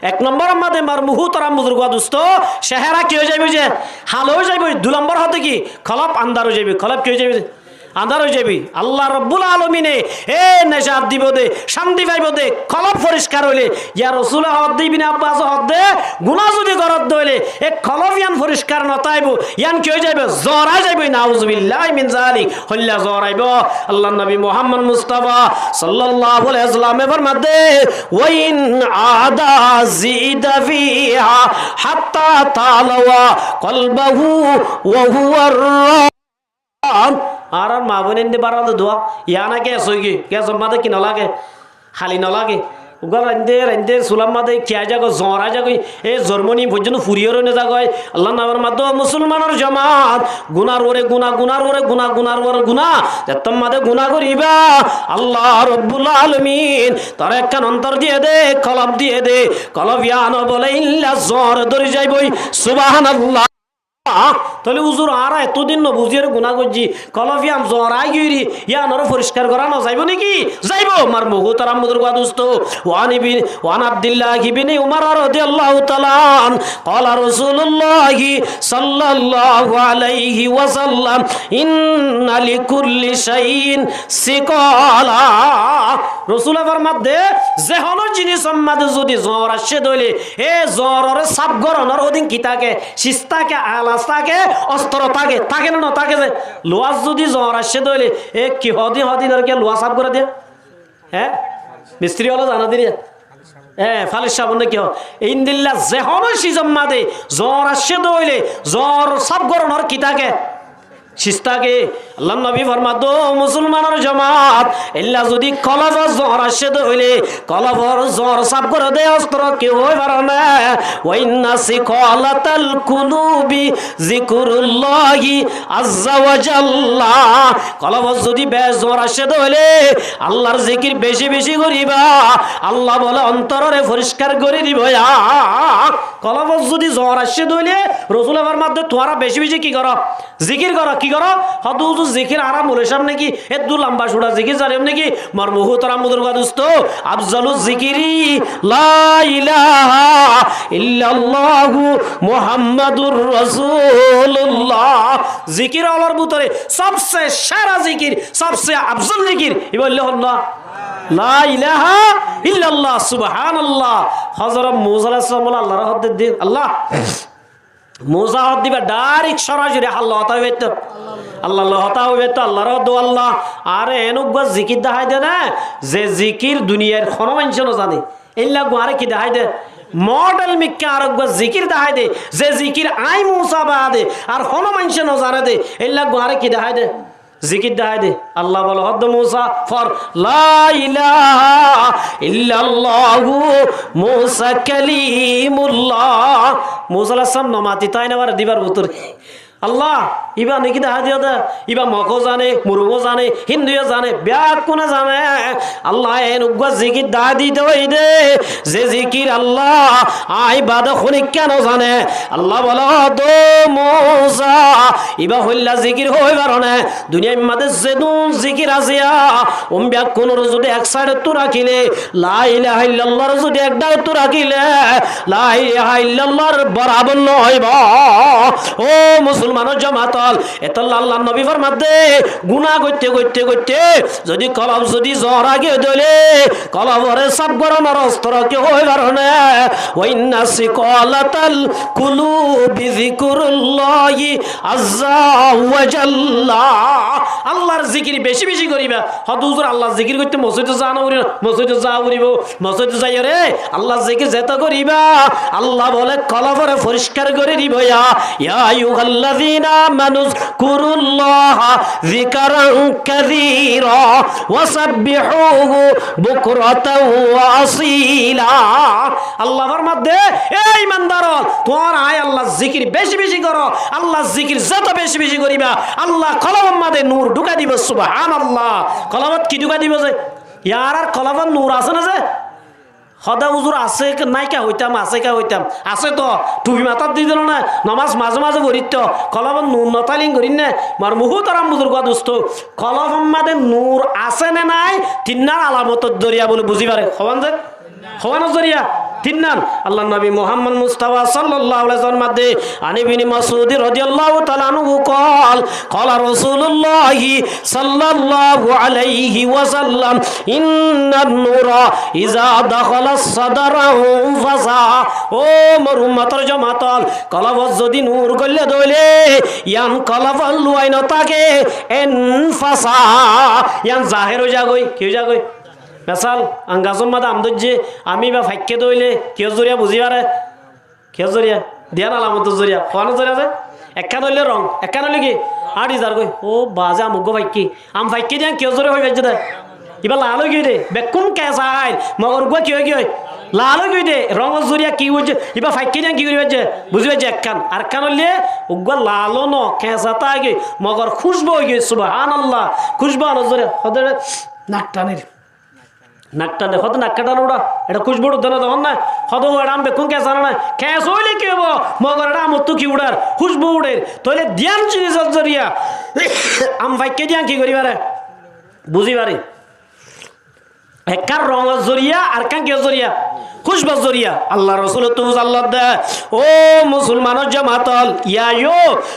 Ek nomboror máze añár muhútaram buzurg dustó, céhera ki ói zaibo ze? Hala ói zaibo. Dui nombor hóti ki? Kolob andár ói zaibo. Kolob ki ói zaibo ze? Andár ói zaibói. Allah Rabbul Alamine e necat dibou de, cánti faibóu de, kolob foriskar óile. Ya Rosule hoódde, Ibne Abbase hoódde, guná zodi gorós de óile, e kolob yían foriskar no táibou, yían ki ói zaibóu? Zoor aái zaibói, nauzubillahi min zalik. Hoilla zoor aibóu? Allar nobi Muhammod Mustafa sallallahu alaihi wasallame formadde, "Wa in ada zida fiha hatta talawa qalbahu wa huwa ar-ran." Añárar maa boinain de bára de dua, yían age ges óigiyoi, gesor mazé ki no lage? Hali no lage? Uggwá rainde rainde sular mazé ki aái zagói, zoor aái zagói, e zormoni foijjonto furi óre no zagói. Allar nobi formadde, ó musolmanor jomaat, gunár uore guná, gunár uore guná, gunár uore guná. Zettót mazé guná goríba, Allah Rabbul Alamin tore ekkán ontor diyé de, kolob diyé de, kolob yíano bóle éilla zoore dóri zaibói. Subhanallah. Tóile uzur, añára etó din no buzíyore guná goijjí, kolob yían zoor aái giyói re, yíanoré foriskar gorá no zaibóu né ki? Zaibóu. Mor muhútaram buzurgó dustó, wa an ibn, wa an Abdillahi ibni Umar radiyallahu taala anhu, qala Rosulullahi sallallahu alaihi wasallam, "Inna likulli shai'in siqala." Rosule formadde, ze honó jinisor mazé zodi zoor aiccé de óile, e zoororé sáf goronor hodin ki táke? Sis táke, alas táke, ostoro táke, táke né no táke? Ze luwar zodi zoor aiccé de óile, e ki hodin hodin ar ki luwa sáf goré de? Hé? Mistiri ókkole zane de né? E, falic sabon né ki hoó? Endilla ze honó sizor mazé zoor aiccé de óile, zoor sáf goronor ki táke? Sis táke. Allar nobi formadde, ó musolmanor jomaat, éilla zodi kolobor zoor aiccé de óile, kolobor zoor sáf goré de ostoro ki ói fare né? Wa inna siqalatal qulubi zikrullahi azza wa jalla. Kolobor zodi bec zoor aiccé de óile, Allar zikir beci beci goríba, Allah bóle ontororé foriskar gorí dibou yá. Kolobor zodi zoor aiccé de óile, Rosule formadde, tuáñra beci beci ki goró? Zikir goró. Ki goró? Hoódde, uzur, zikir añára moloi sáb né ki? Eddur lamba cura zikir zaniyum né ki? Mor muhútaram buzurgó dustó, afzaluz zikri la ilaha illallahu Muhammadur Rasulullah. Zikir ókkolor bútore sobse sera zikir, sobse afzal zikir, iba óilde hon? La ilaha illallah, subhanallah. Hozorot Musa alaihissalam bóle Allaré hoódde de, Allah, Musa hoódde íba dairek sorasori Allar loi hotá hoi faitto. Allar loi hotá hoi faitto, Allaré hoódde, Allah, añáre eén uggwá zikir dahái de na, ze zikir duniyair honó maincé no zane. Éilla uggwá añáre ki dahái de? Model mikká añáre uggwá zikir dahái de, ze zikir añí Musa baade ar honó maincé no zane de. Éilla uggwá añáre ki dahái de? Zikir dahái de. Allah bóle hoódde, Musa, for, la ilaha illallahu Musa kalimullah. Musa alaihissalam no mati táina fare de íbar bútore. Allah, íba né ki dahái diyé de? Íba Mog ó zane, Muruk ó zane, Hindu ó zane, beggúne zane. Allah, eén uggwá zikir dahái dito hoiyé de, ze zikir Allah añí baade honikká no zane. Allah bóle, ó Musa, íba hoilla zikir hoi faro né? Duniyair mazé zedún zikir asé, yá, um beggúnore zodi ek saidottú rakíle, la ilaha illallah re zodi ek dhákottú rakíle, la ilaha illallah r borabor no óibo. Ó musolmanor jomaat ókkol, etolla Allar nobi formadde, guná goitté goitté goitté zodi kolob zodi zoor aái giyé de óile, koloboré sáf goronor ostoro ki hoi faro né? Wa inna siqalatal qulubi zikrullahi azza wa jalla. Allar zikir beci beci goríba. Hoódde, uzur, Allar zikir goitté mosóidot za no foribó né? Mosóidot za foribó. Mosóidot zaiyóre Allar zikir zeto goríba, Allah bóle koloboré foriskar gorí dibou yá. Ya ayyuhallazina amanu zkurullaha zikran kathira wa sabbihuhu bukratan wa asila. Allah formadde, é imandar ókkol, tuáñra añí Allar zikir beci beci goró. Allar zikir zeto beci beci goríba, Allah kolobor mazé nur dhukái dibou. Subhanallah. Kolobot ki dhukái dibou ze? Yá, añárar kolobot nur asé né ze? Hoódde, uzur, asé nái ká hoitám, asé ká hoitám. Asé to, thubi matát di dilo né, nomás mazé mazé forit to, kolobot nur no táile gorír né? Mor muhútaram buzurgó dustó, kolobor mazé nur asé né nái, tinnár alamotor zoriya bóli buzí fare. Hoón ze? Hoónor zoriya? Tin nan, Allar nobi Muhammod Mustafa sallallahu alaihi wasallam ot de, an Ibni Mas'ud radiyallahu ta'ala anhu qal, qala Rasulullah sallallahu alaihi wasallam, innan nura iza dakhala sadran fasa. Ó mor ummotor jomaat ol, kolbot zodi nur goille de óile, yián kolbot luwai no táke, en fasa, yián zaher ói zagói, ki ói zagói? Mesal, añgasor maze am dóijje, ami íba faikké de óile, kiyór zoriya buzi fare? Kiyór zoriya? Diyan alamotor zoriya. Hoónor zoriya ze? Ekkán óile rong, ekkán óile ki? Áñçi zargói. Ó baze, am uggúa faikké. Am faikké diyan kiyór zoriya hoi faijje de? Íba lal ói giyói de. Bekkún kesa ail. Mogor uggúa ki ói giyói? Lal ói giyói de. Rongor zoriya ki óiye? Íba faikké diyan ki gorí faijje? Buzi faijje ekkán. Arekkán óile uggúa lal ó no, kesa táigiyói. Mogor kúcbu ói giyói. Subhanallah. Kúcbu anor zoriya. Hoóde nak tanir. Nak tane, hoóde nak tane uçá, ete kúcbu uçé de no, hoóde am bekkún kesa no né? Kesa óile ki óibo? Mogor ete amottú ki uçár? Kúcbu uçér. Tóile diyan jinisor zoriya am faikké diyan ki gorí fare? Buzi fare. Ekkán rongor zoriya, arekkán kiyór zoriya? Kúcbur zoriya. Allar Rosul ottú buzár lodde, ó musolmanor jomaat ol, yaiyo,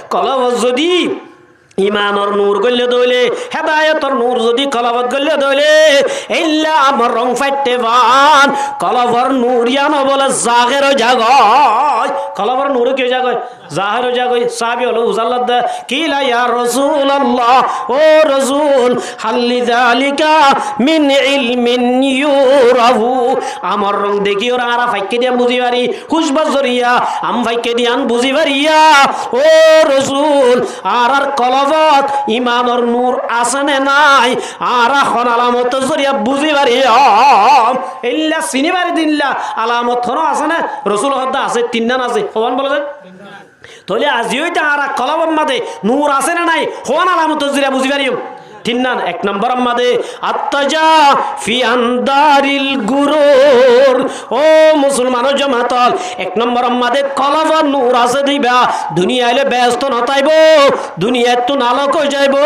kolbot zodi imanor nur goille de óile, hedayotor nur zodi kolbot goille de óile, éilla amor rong faitte fán, kolbor nur yián bole zaher ói zagói. Kolbor nur ki ói zagói? Zaher ói zagói. Sahabi ókkole buzár lodde, qila ya Rasulallah, ó Rosul, hal li zalika min ilmin yurafu? Amor rong dekíyore añára faikké diyan buzi fari, kúcbur zoriya am faikké diyan buzi fariya. Ó Rosul, añárar kolbot imanor nur asé né nái, añára hon alamotor zoriya buzi fariyum? Éilla sini fari de éilla alamot honó asé né? Rosul hoódde asé, tin nan asé. Hoón bole de? Tóile aijjó óite añárar kolbor maze nur asé né nái, hon alamotor zoriya buzi fariyum? Tin nan, ek nomboror maze, attaja fi andaril gurur. Ó musolmanor jomaat ol, ek nomboror maze kolbor nur asé de íba duniyai loi besto no táibo, duniyaittú alok ói zaibo.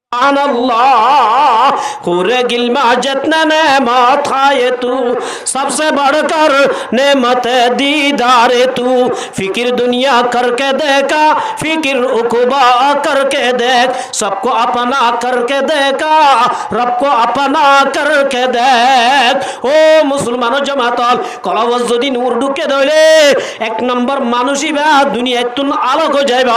Subhanallah. Pure gilma jitne nemat haiye tu, sabse badhkar nemat didare tu. Fikir duniya karke dekha, fikir uqba karke dekh, sabko apna karke dekha, Rabko apna karke dekh. Ó musolmanor jomaat ol, kolbot zodi nur dhukke de óile, ek nombor manúc íba duniyaittú alok ói zaibo.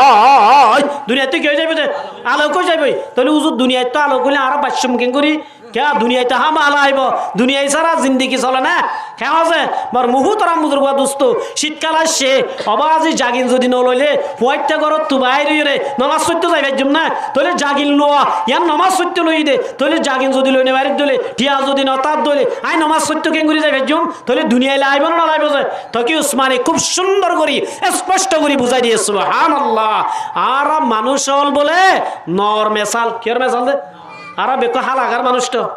Duniyaittú ki ói zaibo de? Alok ói zaibo. Tóile huzur duniyaittú alok óile añára baccum keéngorí? Kiyá duniyai to hámahá aibo, duniyai sára zindigi sole né? Kiyá asé? Mor muhútaram buzurg dustó, cítkal aiccé, oba azi zagin zodi no loile, fuaitta górottu bair óiyore nomás foittó zai faijjum né? Tóile zagin luwa, yián nomás foittó loi de, tóile zagin zodi loi no fair de óile, thiañ zodi no táke de óile, añí nomás foittó keéngorí zai faijjum? Tóile duniyai laibo né no laibo ze? Toki Usmane kúb cúndor gorí, esposto gorí buzái diye, subhanallah. Añára manúc ol bole nor mesal, kiyór mesal de? Añára bekkún hálagar manúc to.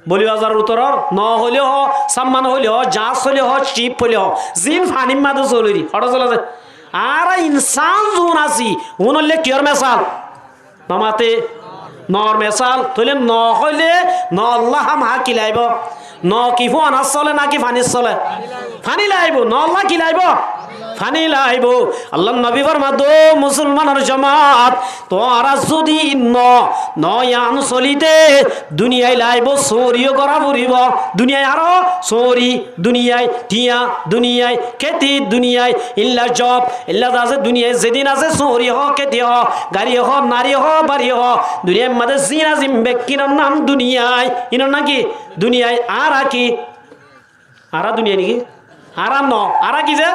Boli bazar utoror, no hoile ho, samman hoile ho, jahaz hoile ho, cip hoile ho, zin fanir maze solori, hoçé sole de? Añára insan zun así, un óile kiyór mesal? No mate, nor mesal. Tóile no hoile no olla ham há ki laibo? No ki fuanar sole naki fanir sole? Fani laibo. No olla ki laibo? Fani laibo. Allar nobi formadde, ó musolmanor jomaat, tuáñra zodi no, no yián solite, duniyai laibo, sóoriyo gora foribo. Duniyai aró sóori, duniyai thiañ, duniyai kéti, duniyai illa job, illa za asé duniyai, zedin asé sóori ho, kéti ho, gari ho, nari ho, bari ho, duniyair maze zin asé bekkúnor nam duniyai. Inor nam ki? Duniyai. Añára ki? Añára duniyai niki? Añára no. Añára ki ze?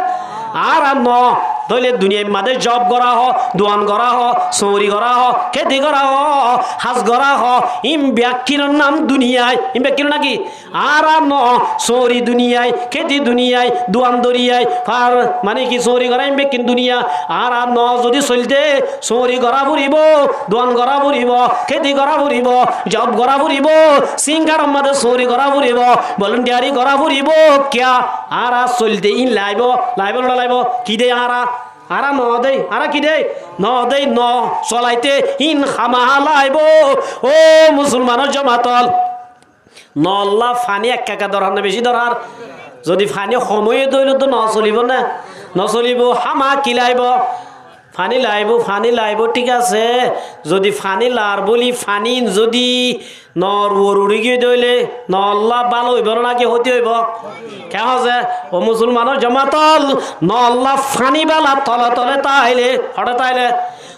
Añára no. Tóile duniyair maze job gora ho, duan gora ho, sóori gora ho, kéti gora ho, ham gora ho, in bekkúnor nam duniyai. In bekkúnor nam ki? Añára no, sóori duniyai, kéti duniyai, duan duniyai, far, mane ki sóori gora in bekkún duniya. Añára no zodi solde, sóori gora foribo, duan gora foribo, kéti gora foribo, job gora foribo, singaror maze sóori gora foribo, boluntiyari gora foribo, kiyá? Añára solde in laibo, laibo no laibo? Ki de añára? Añára no de, añára ki de? No de, no solaite in hámahá laibo. Ó musolmanor jomaat ol, no olla fani ekka ekka dorhar né beci dorhar? Zodi faní hom óiye dé óile tó nosolibó né? Nosolibó, hámaha ki laibo? Faní laibo, faní laibo, thík asé. Zodi faní lar bóli faní zodi noor uore uçí giyé dé óile, noolla bála óibo né náki hóti óibo? Keén hoó ze? Ó musolmanor jomaat ól, noolla faní bála tole tole táile, hoçé táile?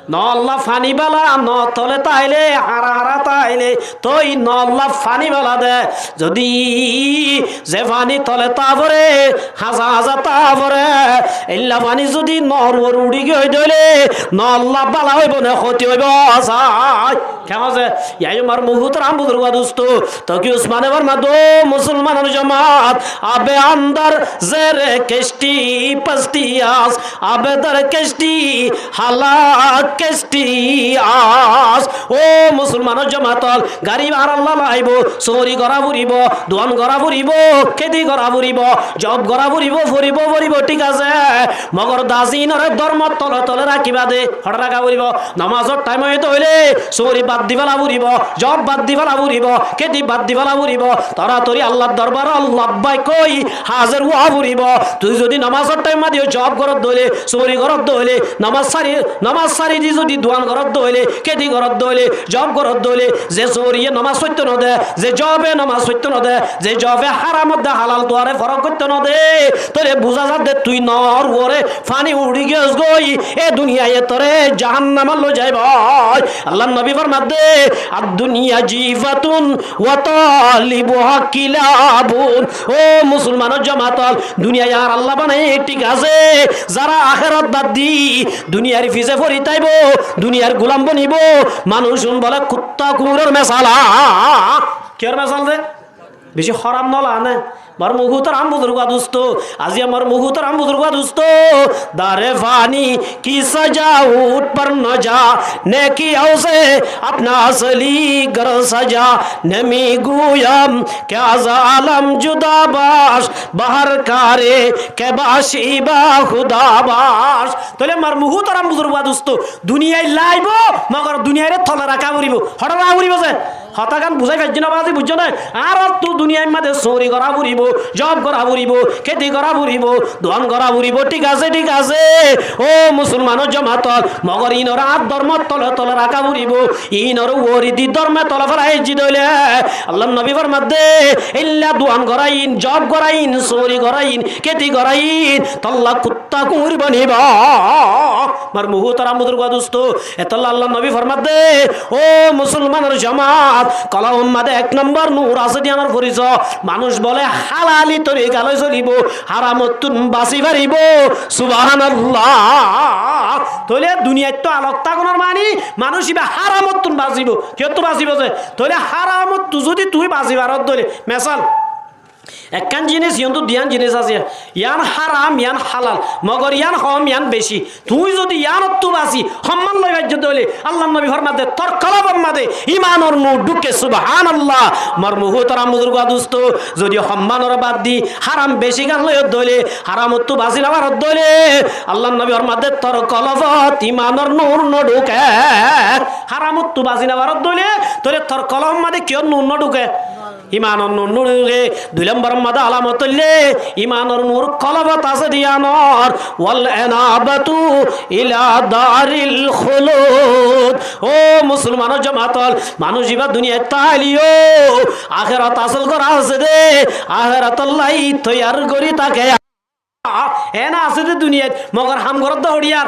Noolla faní bála, noor tole táile, hañra hañra táile, toi noolla faní bála dé. Zodi ze faní tole táa foré, hañza hañza táa foré, eilla faní zodi noor uore uçí giyé dé óile, noolla bála óibo né hóti óibo? Asái. Keén hoó ze? Yá aiyó, mor muhútaram buzurgó dustó, Toki Usmane formadde, ó musolmanor jomaat, abe andar zere keshti pasti as, abe dar keshti halak keshti as. Ó musolmanor jomaat ól, gari bára laibo, sóori gorá foribo, duan gorá foribo, kéti gorá foribo, job gorá foribo, foribo, foribo, thík asé. Mogor dazi inore dormor tole tole rakíba dé, hoçé raká foribo? Nomazor thaim óiye dé óile sóori bad di féla foribo, job bad di féla foribo, kéti bad di féla foribo, toratori Allar dorbarot labbaik hoi házer ówa foribo. Tui zodi nomazor thaim ot yó job gorós dé óile, sóori gorós dé óile, nomaz sári, nomaz sári di zodi duan gorós dé óile, kéti gorós dé óile, job gorós dé óile, ze sóoriye nomaz foittó nodé, ze jobe nomaz foittó nodé, ze jobe háramor dé halal duare forok goittó nodé, tóile buzá zadde tui noor uore faní uçí giyós goi, e duniyai tore jahannamot loi zaiboi. Allar nobi formadde, "Ad-dunya jifatun wa talibuha kilabun." Ó musolmanor jomaat ól, duniyai añár Allah banaiye, thík asé, zara ahérat bad di duniyair fise fori táibo, duniyair gulam bonibo, manúic un bóle kutta kuñuror mesal. Kiyór mesal de? Beci hóram no lage né? Mor muhútaram buzurgó dustó, aijja mor muhútaram buzurgó dustó, dare faní ki sajá uth par najá, nekiyón se apna asli ghar sajá, nemi goyám ke az alam judá bash, bahar kare ke bash iba khudá bash. Tóile mor muhútaram buzurgó dustó, duniyai laibo, mogor duniyaire tole raká foribo. Hoçé raká foribo ze? Hotágan buzái faijjó né bazi, buijjó né? Añáráttu duniyair mazé sóori gorá foribo, job gorá foribo, kéti gorá foribo, duan gorá foribo, thík asé, thík asé. Ó musolmanor jomaat ól, mogor inore añár dormor tole tole raká foribo, inore uore di dormor tole félai diyé dé óile, Allar nobi formadde, eilla duan goráin, job goráin, sóori goráin, kéti goráin, tolla kutta kuñur bonibo. Mor muhútaram buzurgó dustó, etolla Allar nobi formadde, ó musolmanor jomaat, kolbor mazé ek nombor nur asé de yíanor foriso. Manúic bóle halali torika loi solibo, háramottún basi faribo. Subhanallah. Tóile duniyaittú alok tákonor mani, manúic ibá háramottún basibo. Kiyóttu basibo ze? Tóile háramottú zodi tui basi farós dé óile, mesal, ekkán jinis, iyóntu duiyán jinis asé. Yián háram, yián halal. Mogor yián hom, yián beci. Tui zodi yiánottú basi, homman loi faijjó dé óile, Allar nobi formadde, tor kolbor mazé imanor nur dhukke, subhanallah. Mor muhútaram buzurgó dustó, zodi hommanore bad di, háram beci gán loiyós dé óile, háramottú basi no farós dé óile, Allar nobi formadde, tor kolbot imanor nur no dhuke. Háramottú basi no farós dé óile, tóile tor kolbor mazé kiyór nur no dhuke? Imanor nur no dhuke. Dui lomboror mazé alamot óilde, imanor nur kolbot asé de yíanor. Wal inabatu ila daril khulud. Ó musolmanor jomaat ól, manúic ibá duniyait táileyo ahérat asól gorá asé de, ahérator lai toiyar gorí táke. Eén asé de duniyait, mogor ham goródde hoçíyar?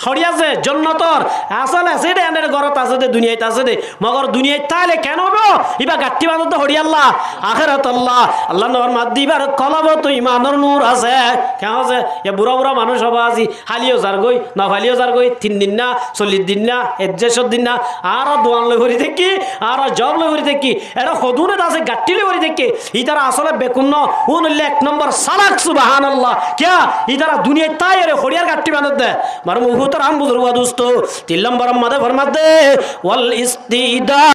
Hoçíyar ze jonnotor. Asól asé de, eén gorot asé de, duniyait asé de. Mogor duniyait táile keén óibo? Ibá gaththí bañdódde hoçíyalla? Ahérotolla. Allar nobi formadde ibár kolbot imanor nur asé. Keén asé? Yá bura bura manúic óibo azi, háliyo zargói, no háliyo zargói, tin din na, sollic din na, ek bosór din na, añára duan loi fori táki, añára job loi fori táki, eçé hodún asé gaththí loi fori táke. Ítara asóle bekkún no, uún óilde ek nombor salak, subhanallah. Kiyá? Ítara duniyait táiyore hoçíyar gaththí bañdódde. Mor muhútaram buzurgó dustó, tin lomboror mazé formadde, wal istidad.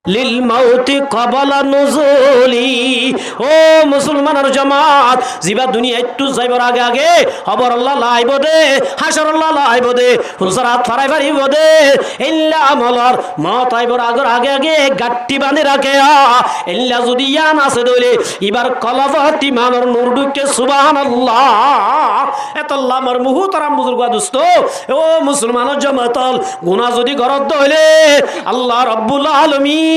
lil mauti qabla nuzuli. Ó musulmanor jomat, ziba duniyaittú zaibar age age hóborolla laibo de, hácorolla laibo de, fusarat farai faribo de, eilla amolor mot aibar agor age age gaththi bani raké. Eilla zodi yián asé de óile, ibar kolbot imanor nur dhuikke, subhanallah. Etolla mor muhútaram buzurgua dustó, ó musulmanor jomat ól, guná zodi goró de óile, Allah Rabbul Alamin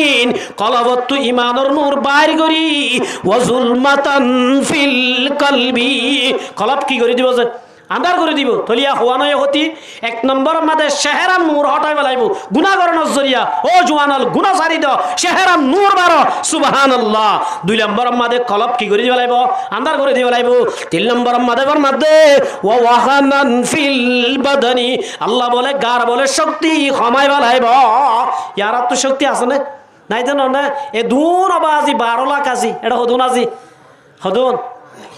kolbottú imanor nur bair gorí, wa zulmatan fil kalbi. Kolb ki gorí dibo ze? Andár gorí dibo. Tóile yá hoówa noó yá hotí, ek nombor mazé cehérar nur hothái felaibo. Guná gorónor zoriya. Ó juwan ól, guná sári do, cehérar nur baró. Subhanallah. Dui nombor mazé kolb ki gorí felaibo? Andár gorí felaibo. Tin nombor mazé formar de, wa wahanan fil badani. Allah bóle, gar bóle cókti homái felaibo. Yárattú cókti asé né? Nái de noó né? E dun oba azi baró lak azi, eçé hodún azi? Hodún?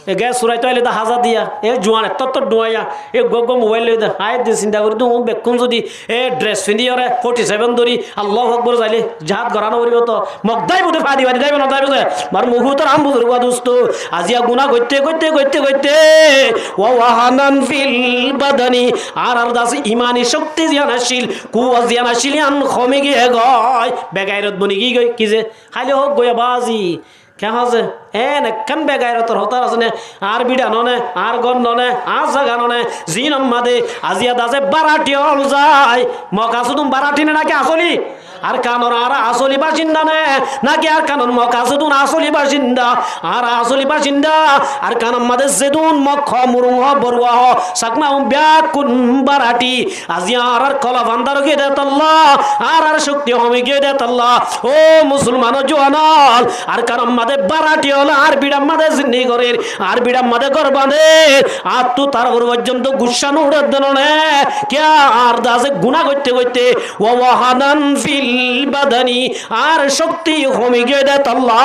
E ges suraitó aile de házar diya, e juwan ettór ettór dhuáñya, e eggúa eggúa mobail loi de, aññí eddin sinta gorí de, un bekkún zodi e dres findíyore, forty seven dóri, Allahu Akbar zaile, jihad gorá no foribó to, Mok daibo de fadi fadi daibo no daibo de. Mor muhútaram buzurgua dustó, aziya guná goitté goitté goitté goitté, wa wahanan fil badani, añárar dase imani cókti ziyán accíl, kuwot ziyán accíl, yián homi giyé goi. Begairot boni giyé goi, ki ze? Háli hoók goi abazi. Keén hoó ze? Eén ekkán begairotor hotá asé né? Añár bíça no né, añár gór no né, añár zaga no né, ziínor mazé aziya dase bárathi ól zai. Mok asódun bárathi né náki asóli? Arkanor añára asóli bacinda né, náki Arkanor Mok asódun asóli bacinda? Añára asóli bacinda. Arkanor mazé zedún Mok hoó, Murung hoó, Borua hoó, Sakma hoó, bekkún bárathi. Aziya añárar kolb andár giyé de tolla, añárar cókti homi giyé de tolla. Ó musulmanor juwan ól, Arkanor mazé bárathi óle añár bíçar mazé zindigi gorér, añár bíçar mazé gór bañdér, añáttu tarfór foijjonto guccá no uçér de no né? Kiyá? Añár dase guná goitté goitté, wa wahanan fil badani, añár cókti homi giyé de tolla.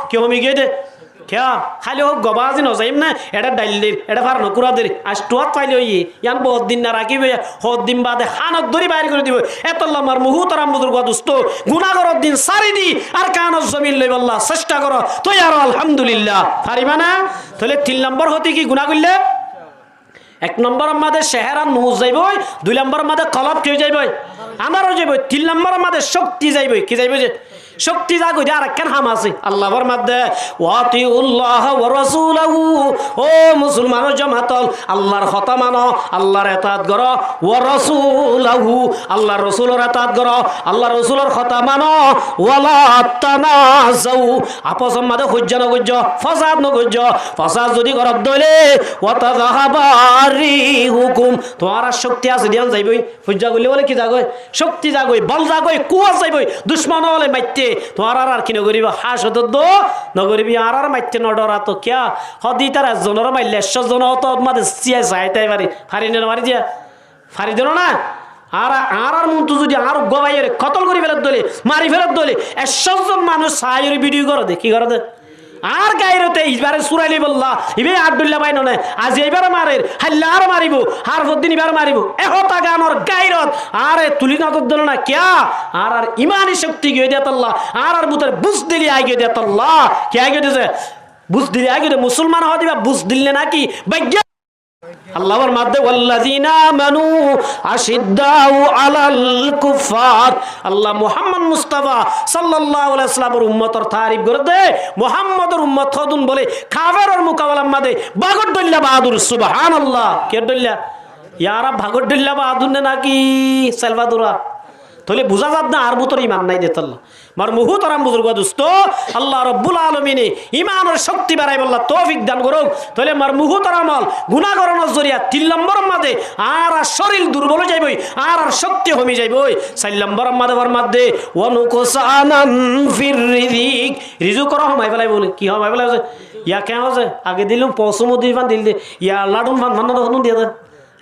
Ki homi giyé de? Kiyá? Háli hoók gobá azi no zaiyum né, eçé dhail der, eçé fara no kúra der, añctú át faile óiye, yián bout din no rakíbo, hoddin bade hánot dóri bair gorí dibo. Etolla mor muhútaram buzurgua dustó, guná goróddin sári di Arkanor zomin loibolla cesta goró, toiyar ó, alhamdulillah. Faribá né? Tóile tin lombor hotí ki guná goillé? Ek nombor mazé cehérar nur zaiboi, dui lombor mazé kolb ki ói zaiboi? Andár ói zaiboi. Tin lombor mazé cókti zaiboi. Ki zaiboi ze? Cókti zagoi de arekkán ham asé. Allah formar de, "Wa atiullaha wa rasulahu." Ó musulmanor jomat ól, Allar hotá mano, Allar etaat goró, wa rasulahu, Allar rosulor etaat goró, Allar rosulor hotá mano, wa la tanazau. Afosor mazé hoijja no goijjo, fosad no goijjo. Fosad zodi goró de óile, wa tazhaba rihukum, tuáñrar cókti asé de yián zaiboi. Foijja goille bóle ki zagoi? Cókti zagoi, bol zagoi, kuwot zaiboi. Ducmon ókkole maitté tuáñrar ar ki no goribo? Háñc odor do no goribo. Añárar maitté no dhora to kiyá? Hode ítara ekzonore maille ekcó zone ót ót mazé siyai sai tai fari. Fari ne no fari de? Fari de no na? Añára, añárar muntu zodi añár uggúa báiyore kotol gorí félar de óile, mari félar de óile, ekcó zon manúic saiyóre bidiyo goré de, ki goré de? Añár gairote ibáre súrai loibolla, ibá añár dhoilla bái no né, aziya ibáre marer, háilla añáre maribo, hárfoddin ibáre maribo. E hotáganor gairot añáre tuli no dór de no na kiyá? Añárar imani cókti giyói de tolla, añárar bútore buzdili ai giyói de tolla. Ki ai giyói de ze? Buzdili ai giyói de. Musolman hoó de ibá buzdil né náki? Baiggá Allah formar de, "Wallazina amanu ashiddau alal kuffar." Allah Muhammad Mustafa sallallahu alaihi wasallamor ummotor tarif goré de, Muhammador ummot hodún bóle kaferor mukabelar mazé bagor dhoilla bahadur. Subhanallah. Kiyór dhoilla? Yára bagor dhoilla bahadur né náki selfadura? Tóile buzá zar de añár bútore iman nái de tolla. Mor muhútaram buzurgua dustó, Allah Rabbul Alamine imanor cókti baraibólla toufik dan gorouk. Tóile mor muhútaram ól, guná gorónor zoriya tin lombor mazé añárar córil durbol ói zaiboi, añárar cókti homi zaiboi. Sair lombor mazé formar de, "Wa nuqsanan fir rizik." Rizukor homai félaibo bóle. Ki homai félaibo ze? Yá keén hoó ze? Age dilum, fosum di fan dil de. Yá ladun fan fan no hodún diya de.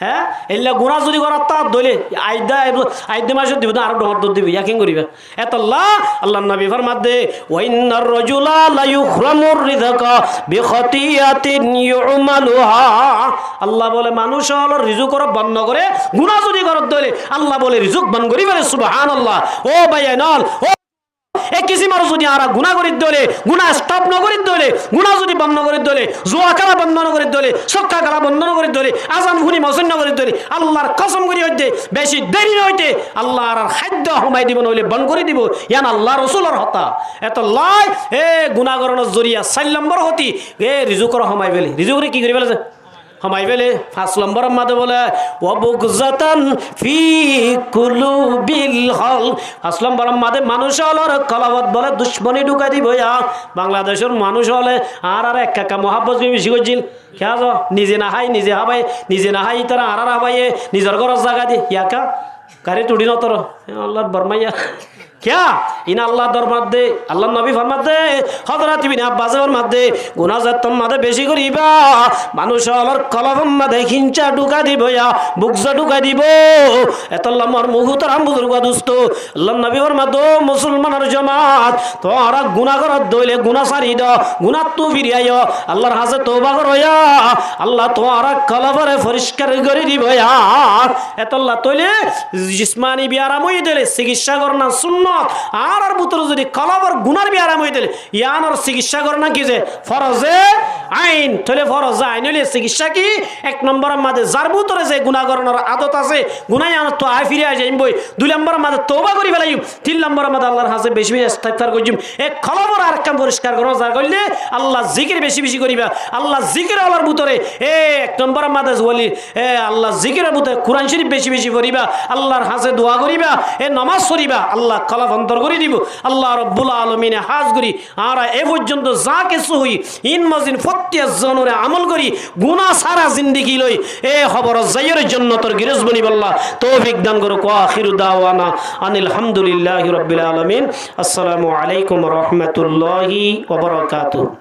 Hé? Eilla guná zodi gorá táke dóile, aidda, aidda maicót dibo de, aró dhoóñr dór dibo, yá keén goríba? Etolla Allar nobi formar de, "Wa innar rajula la yuhramur rizqa bi khati'atin yu'maluha." Allah bóle, manúic ólor rizuk ore bon no goré, guná zodi goré dóile, Allah bóle rizuk bon gorí félé, subhanallah. Ó báiyain ól, ó E kisímor zodi añára guná gorídde óile, guná stop nogorídde óile, guná zodi bon nogorídde óile, zuwa kéla bon nogorídde óile, sókka kéla bon nogorídde óile, azan fúni mosóin nogorídde óile, Allar kosóm gorí hoiddé, beci deri noóite Allah añárar háiddo homai dibo, noóile bon gorí dibo. Yián Allar Rosulor hotá. Etollá e guná gorónor zoriya sair lombor hotí, e rizukóre homai féle. Rizukóre ki gorí féle? Homai féle. Fañs lomboror mazé bóle, "Wa bugzatan fi qulubil khalq." Fañs lomboror mazé manúic ókkolor kolbot bóle ducmoni dhúkai dibo yá. Bangladecór manúic ókkole añáráre ekka ekka muhábbot gorí beci goijjíl. Kiyá zo? Nize no hái, nize hábaye, nize no hái, ítara añáráre hábaye, nizor górot zaga diye, yá ekka. Garit uçí no toro. E Allar bormaiya. Kiyá? Iín Allar dormar de, Allar nobi formar de, Hozorot Ibne Abbase formar de, guná zettór mazé beci goríba, manúic ókkolor kolbor mazé híngsa dhúkai dibo yá, bugz dhúkai dibo. Etollá mor muhútaram buzurg dustó, Allar nobi formar de, "Ó musolmanor jomat, tuáñra guná goródde óile guná sári do, gunáttu firi aiyó, Allar hañsé touba goró yá, Allah tuáñrar kolbore foriskar gorí dibo yá." Etollá tóile jismani biyaram óiye dé óile cikissá gorón sunnot. Añárar bútore zodi kolbor gunár biyaram óiye dé óile, yiánor cikissá gorón ki ze? Foroze ain. Tóile foroze ain óile cikissá ki? Ek lomboror mazé zar bútore ze guná gorónor adot asé, guná yiánottu añí firi ai zaiyum goi. Dui lomboror mazé touba gorí félaiyum. Tin lomboror mazé Allar hañsé beci beci istigfar goijjum. E kolbore arekkán foriskar gorón zar goillé, Allar zikir beci beci goríba. Allar zikir ókkolor bútore, e ek lomboror mazé wali, e Allar zikiror bútore Kuran Córif beci beci foríba, Allar hañsé dua goríba, e nomás foríba, Allah kolb ondor gorí dibo. Allah Robbul Alamine hás gorí añára e foijjonto za kessú hoiyí, iín mozin fottí zonore amol gorí, guná sára zindigi loi, e hoborot zaiyóre jonnotor girós bonibálla toufik dan gorouk. Wa akhiru dawana anil hamdulillahi rabbil alamin. Assalamu alaikum wa rahmatullahi wa barakatuhu.